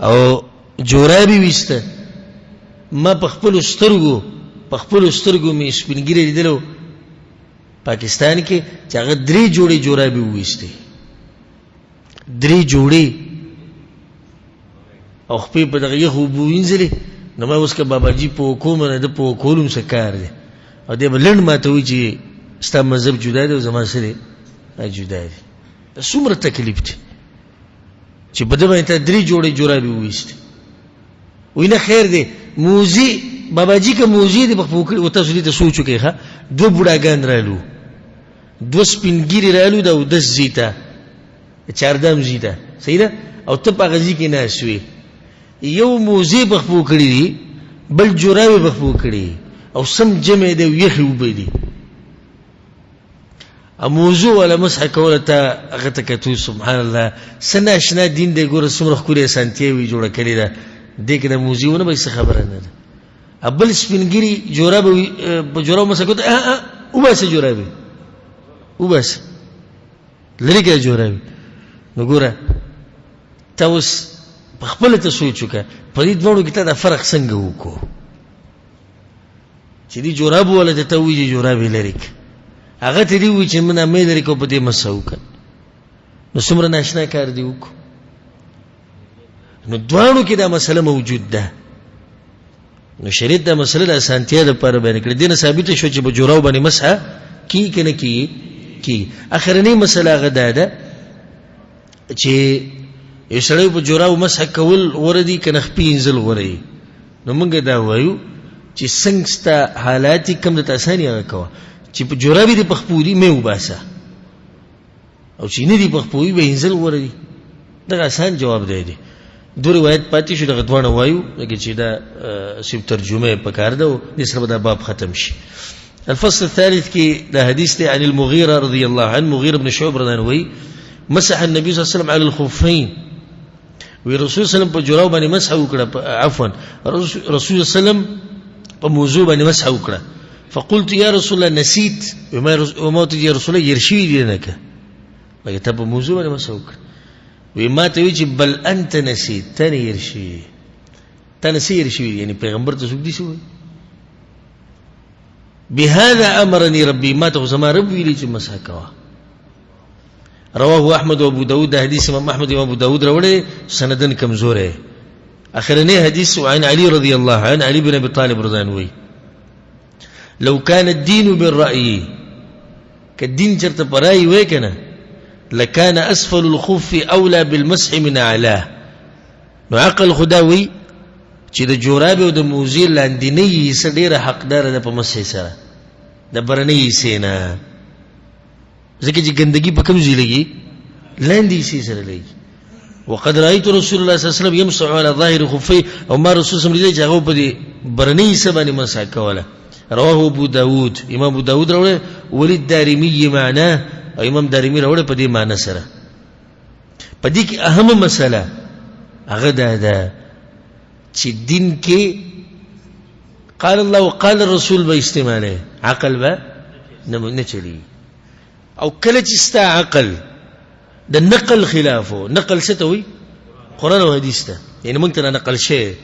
او جورابې ویسته. ما په خپلو سترګو، په خپلو سترګو مې سپین ږیری لیدلی پاکستان کې چې هغه درې جوړې جورابې وویستې، درې جوړې، او خپې په دغه یخو اوبو وینځلې. نو ما اوس که باباجي پوه کوم نه، ده پوه کول هم څه کار دی. او دی به لنډ ماته وایي چې ستا مذهب جدا دی او زما څه دی جدا دی. دا څومره تکلیف دی چې په ده باندې تا درې جوړې جورابې وویستې. وایي نه خیر دی، موزي باباجي که موزي دی په خپو کړي. او تاسو دې ته سوچ وکړئ، ښه دوه بوډاګان رالو، دوه سپین ږیري رالو د اودس ځای ته، چاردام ځای ته، صحیح ده، او ته په هغه ځای کې ناست وې. یو موزې په خپو کړي دي، بل جورابې په خپو کړي، او سم جمع دی او یخې اوبه دي. موضوع ولا مسح کوله ته هغه ته کتو، سبحان الله څه ناشنا دین دی، ګوره څومره ښکلې اسانتیا وي جوړه کړې ده. دې کې د موضوع ونه به څه خبره نه ده. بل سپین ږیري جورابه په جورابو مسح کوله، وباسه جورابې، وباسه لرې کړه جورابې. نو ګوره ته اوس په خپله ته سوچ وکړه په دې دواړو کې ته دا فرق څنګه وکړو چې دې جورابو والا ته ته ووایي چې جورابې لرې کړه، هغه ته دې ووایي چې منا مې لرې کړه، په دې مسح وکړه. نو څومره ناشنا کار دې وکړو. نو دواړو کې دا مسله موجود ده. نو شریعت دا مسله د اسانتیا لپاره بیان کړې. دې نه ثابته شوه چې په جوراو باندې مسح کیږي که نه کیږي؟ کیږي. اخرنۍ مسله هغه دا ده چې یو سړی په جوراو مسح کول غوره دي که نه خپې اینځل غوره دي؟ نو موږ دا وایو چې څنګه ستا حالات دي، کوم درته اساني هغه کوه. چې په جورابې دې په خپو دي مې وباسه، او چې نه دي په خپو وي به اینځل غوره دي. دغه اسان جواب دی. دی دوه روایت پاتې شو، دغه دواړه وایو، لکه چې دا صرف ترجمه یې پکار ده او دې سره به دا باب ختم شي. الفصل الثالث کې دا حدیث دی عن المغیرة رضی الله عنه، مغیرة بن شعبة رضی الله عنه وایي مسح النبي صلی الله علیه وسلم على الخفین. وی رسول صلی الله علیه وسلم په جوراو باندې مسح وکړه، عفوا رسول صلی الله علیه وسلم په موضوع باندې مسح وکړه. فقلت يا رسول الله نسيت، وما ته يا رسول الله يرشي دي نه که لکه ته په موضوع باندې مسح وکړه. وی ما ته وی چې بل انت نسيت، ته نه يرشي، ته نه يرشي، یعنی پیغمبر ته څوک دي څه وایي؟ بهذا امرني ربي، ما ته زما رب ویلي چې مسح کوه. رواه احمد و ابو داود، دا حدیث امام احمد امام ابو داود راوړی، سندن کمزور دی. اخرنی حدیث عن علي رضی الله عنه، علي بن ابي طالب رضی الله عنه لو كان الدين بالرأي، که دین چرته په رأی وای که نه، لکان اسفل الخف اولى بالمسح من اعلاه. نو عقل خدا وی چې د جورابې او د موزې لاندینۍ حصه ډېره حقداره ده په مسح سره د برنۍ حصې نه، ځکه چې ګندګي په کوم ځای لګي؟ لاندې حصې سره لګي. وقد رأيت رسول الله صلی الله علیه وسلم يمسح على ظاهر خفيه، او ما رسول صلی الله علیه وسلم لیدلی چې هغه په دې برنۍ حصه باندې مسح کوله. رواه ابو داود، امام ابو داود راوړی، وللدارمي معناه، او امام دارمي راوړی په دې معنی سره. په دې کې اهمه مسله هغه دا ده چې دین کې قال الله وقال الرسول به استعماله، عقل به نه چلی. او کله چې ستا عقل د نقل خلاف و، نقل څه ته وایي؟ قرآن او حدیث ته، یعنې موږ ته را نقل شوی.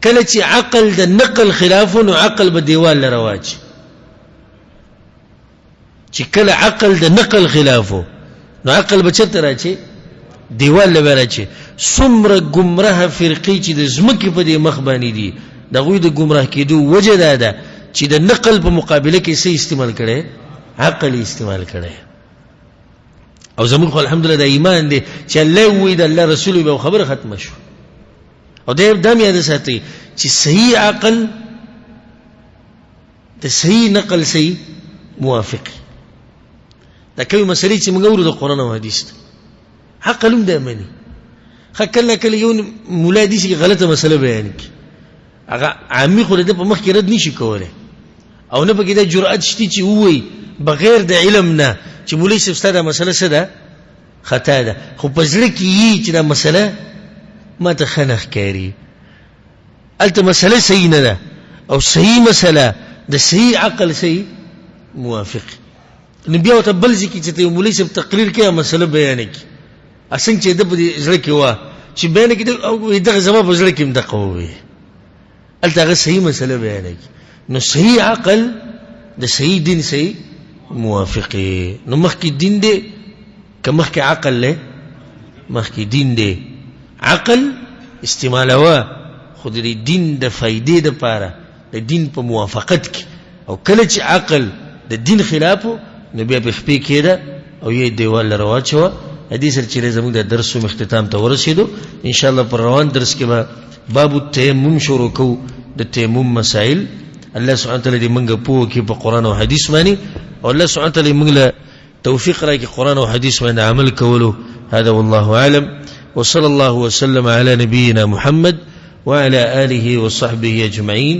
کله چې عقل د نقل خلاف و، نو عقل به دیوال له رواج. چې کله عقل د نقل خلاف و، نو عقل به چېرته راچي؟ دیوال له به راچي. څومره ګمراه فرقې چې د ځمکې په دې مخ باندې دي، د هغوی د ګمراه کېدو وجه دا ده چې د نقل په مقابله کې څه استعمال کړی؟ عقل استعمال کړی. او زموږ خو الحمدلله دا ایمان دی چې الله ووایي، د الله رسول ووایي، خبره ختمه شو. او دا دا مې یاد ساتئ چې صحیح عقل د صحیح نقل صحیح موافق. دا کومې مسلې چې موږ اورو د قرآن او حدیث ته، عقل هم دا مني. ښه کله کله یو ملا داسې غلطه مسله بیان کړي، هغه عامي خو د ده په مخ کې رد نشي کولی، او نه پکې دا جرأت شته چې ووایي بغیر د علم نه چې مولوي صاحب ستا دا مسله څه ده؟ خطا ده. خو په زړه کې یي چې دا مسله ما ته ښه نه ښکاري، هلته مسله صحیح نه ده، او صحیح مسله د صحیح عقل صحیح موافق. نو بیا ورته بل ځای کې چې ته یو مولوي صاحب تقریر کوي، مسله بیان کړي، څنګه چې ده په دې زړه کې وه چې بیان کړي، او دغه زما په زړه کې هم دقه ووایي، هلته هغه صحیح مسله بیان کړي. نو صحیح عقل د صحیح دین صحیح موافق. نو مخکې دین دی که مخکې عقل دی؟ مخکې دین دی. عقل استعمالوه خو د دې دین د فایدې دپاره، د دین په موافقت کې. او کله چې عقل د دین خلاف و، نو بیا پې خپې کېده او یې دیوال له راواچوه. دې سره چې زموږ د درس هم اختتام ته ورسېدو. انشاءالله پر روان درس کې به باب التیمم شروع کوو، د تیمم مسائل. الله سبحانه وتعالی دې موږ پوه کړي په قرآن او حدیث باندې، او الله سبحانه وتعالی موږ له توفیق راکړي قرآن او حدیث باندې عمل کولو. هذا والله أعلم، وصلى الله وسلم على نبينا محمد وعلى آله وصحبه أجمعين.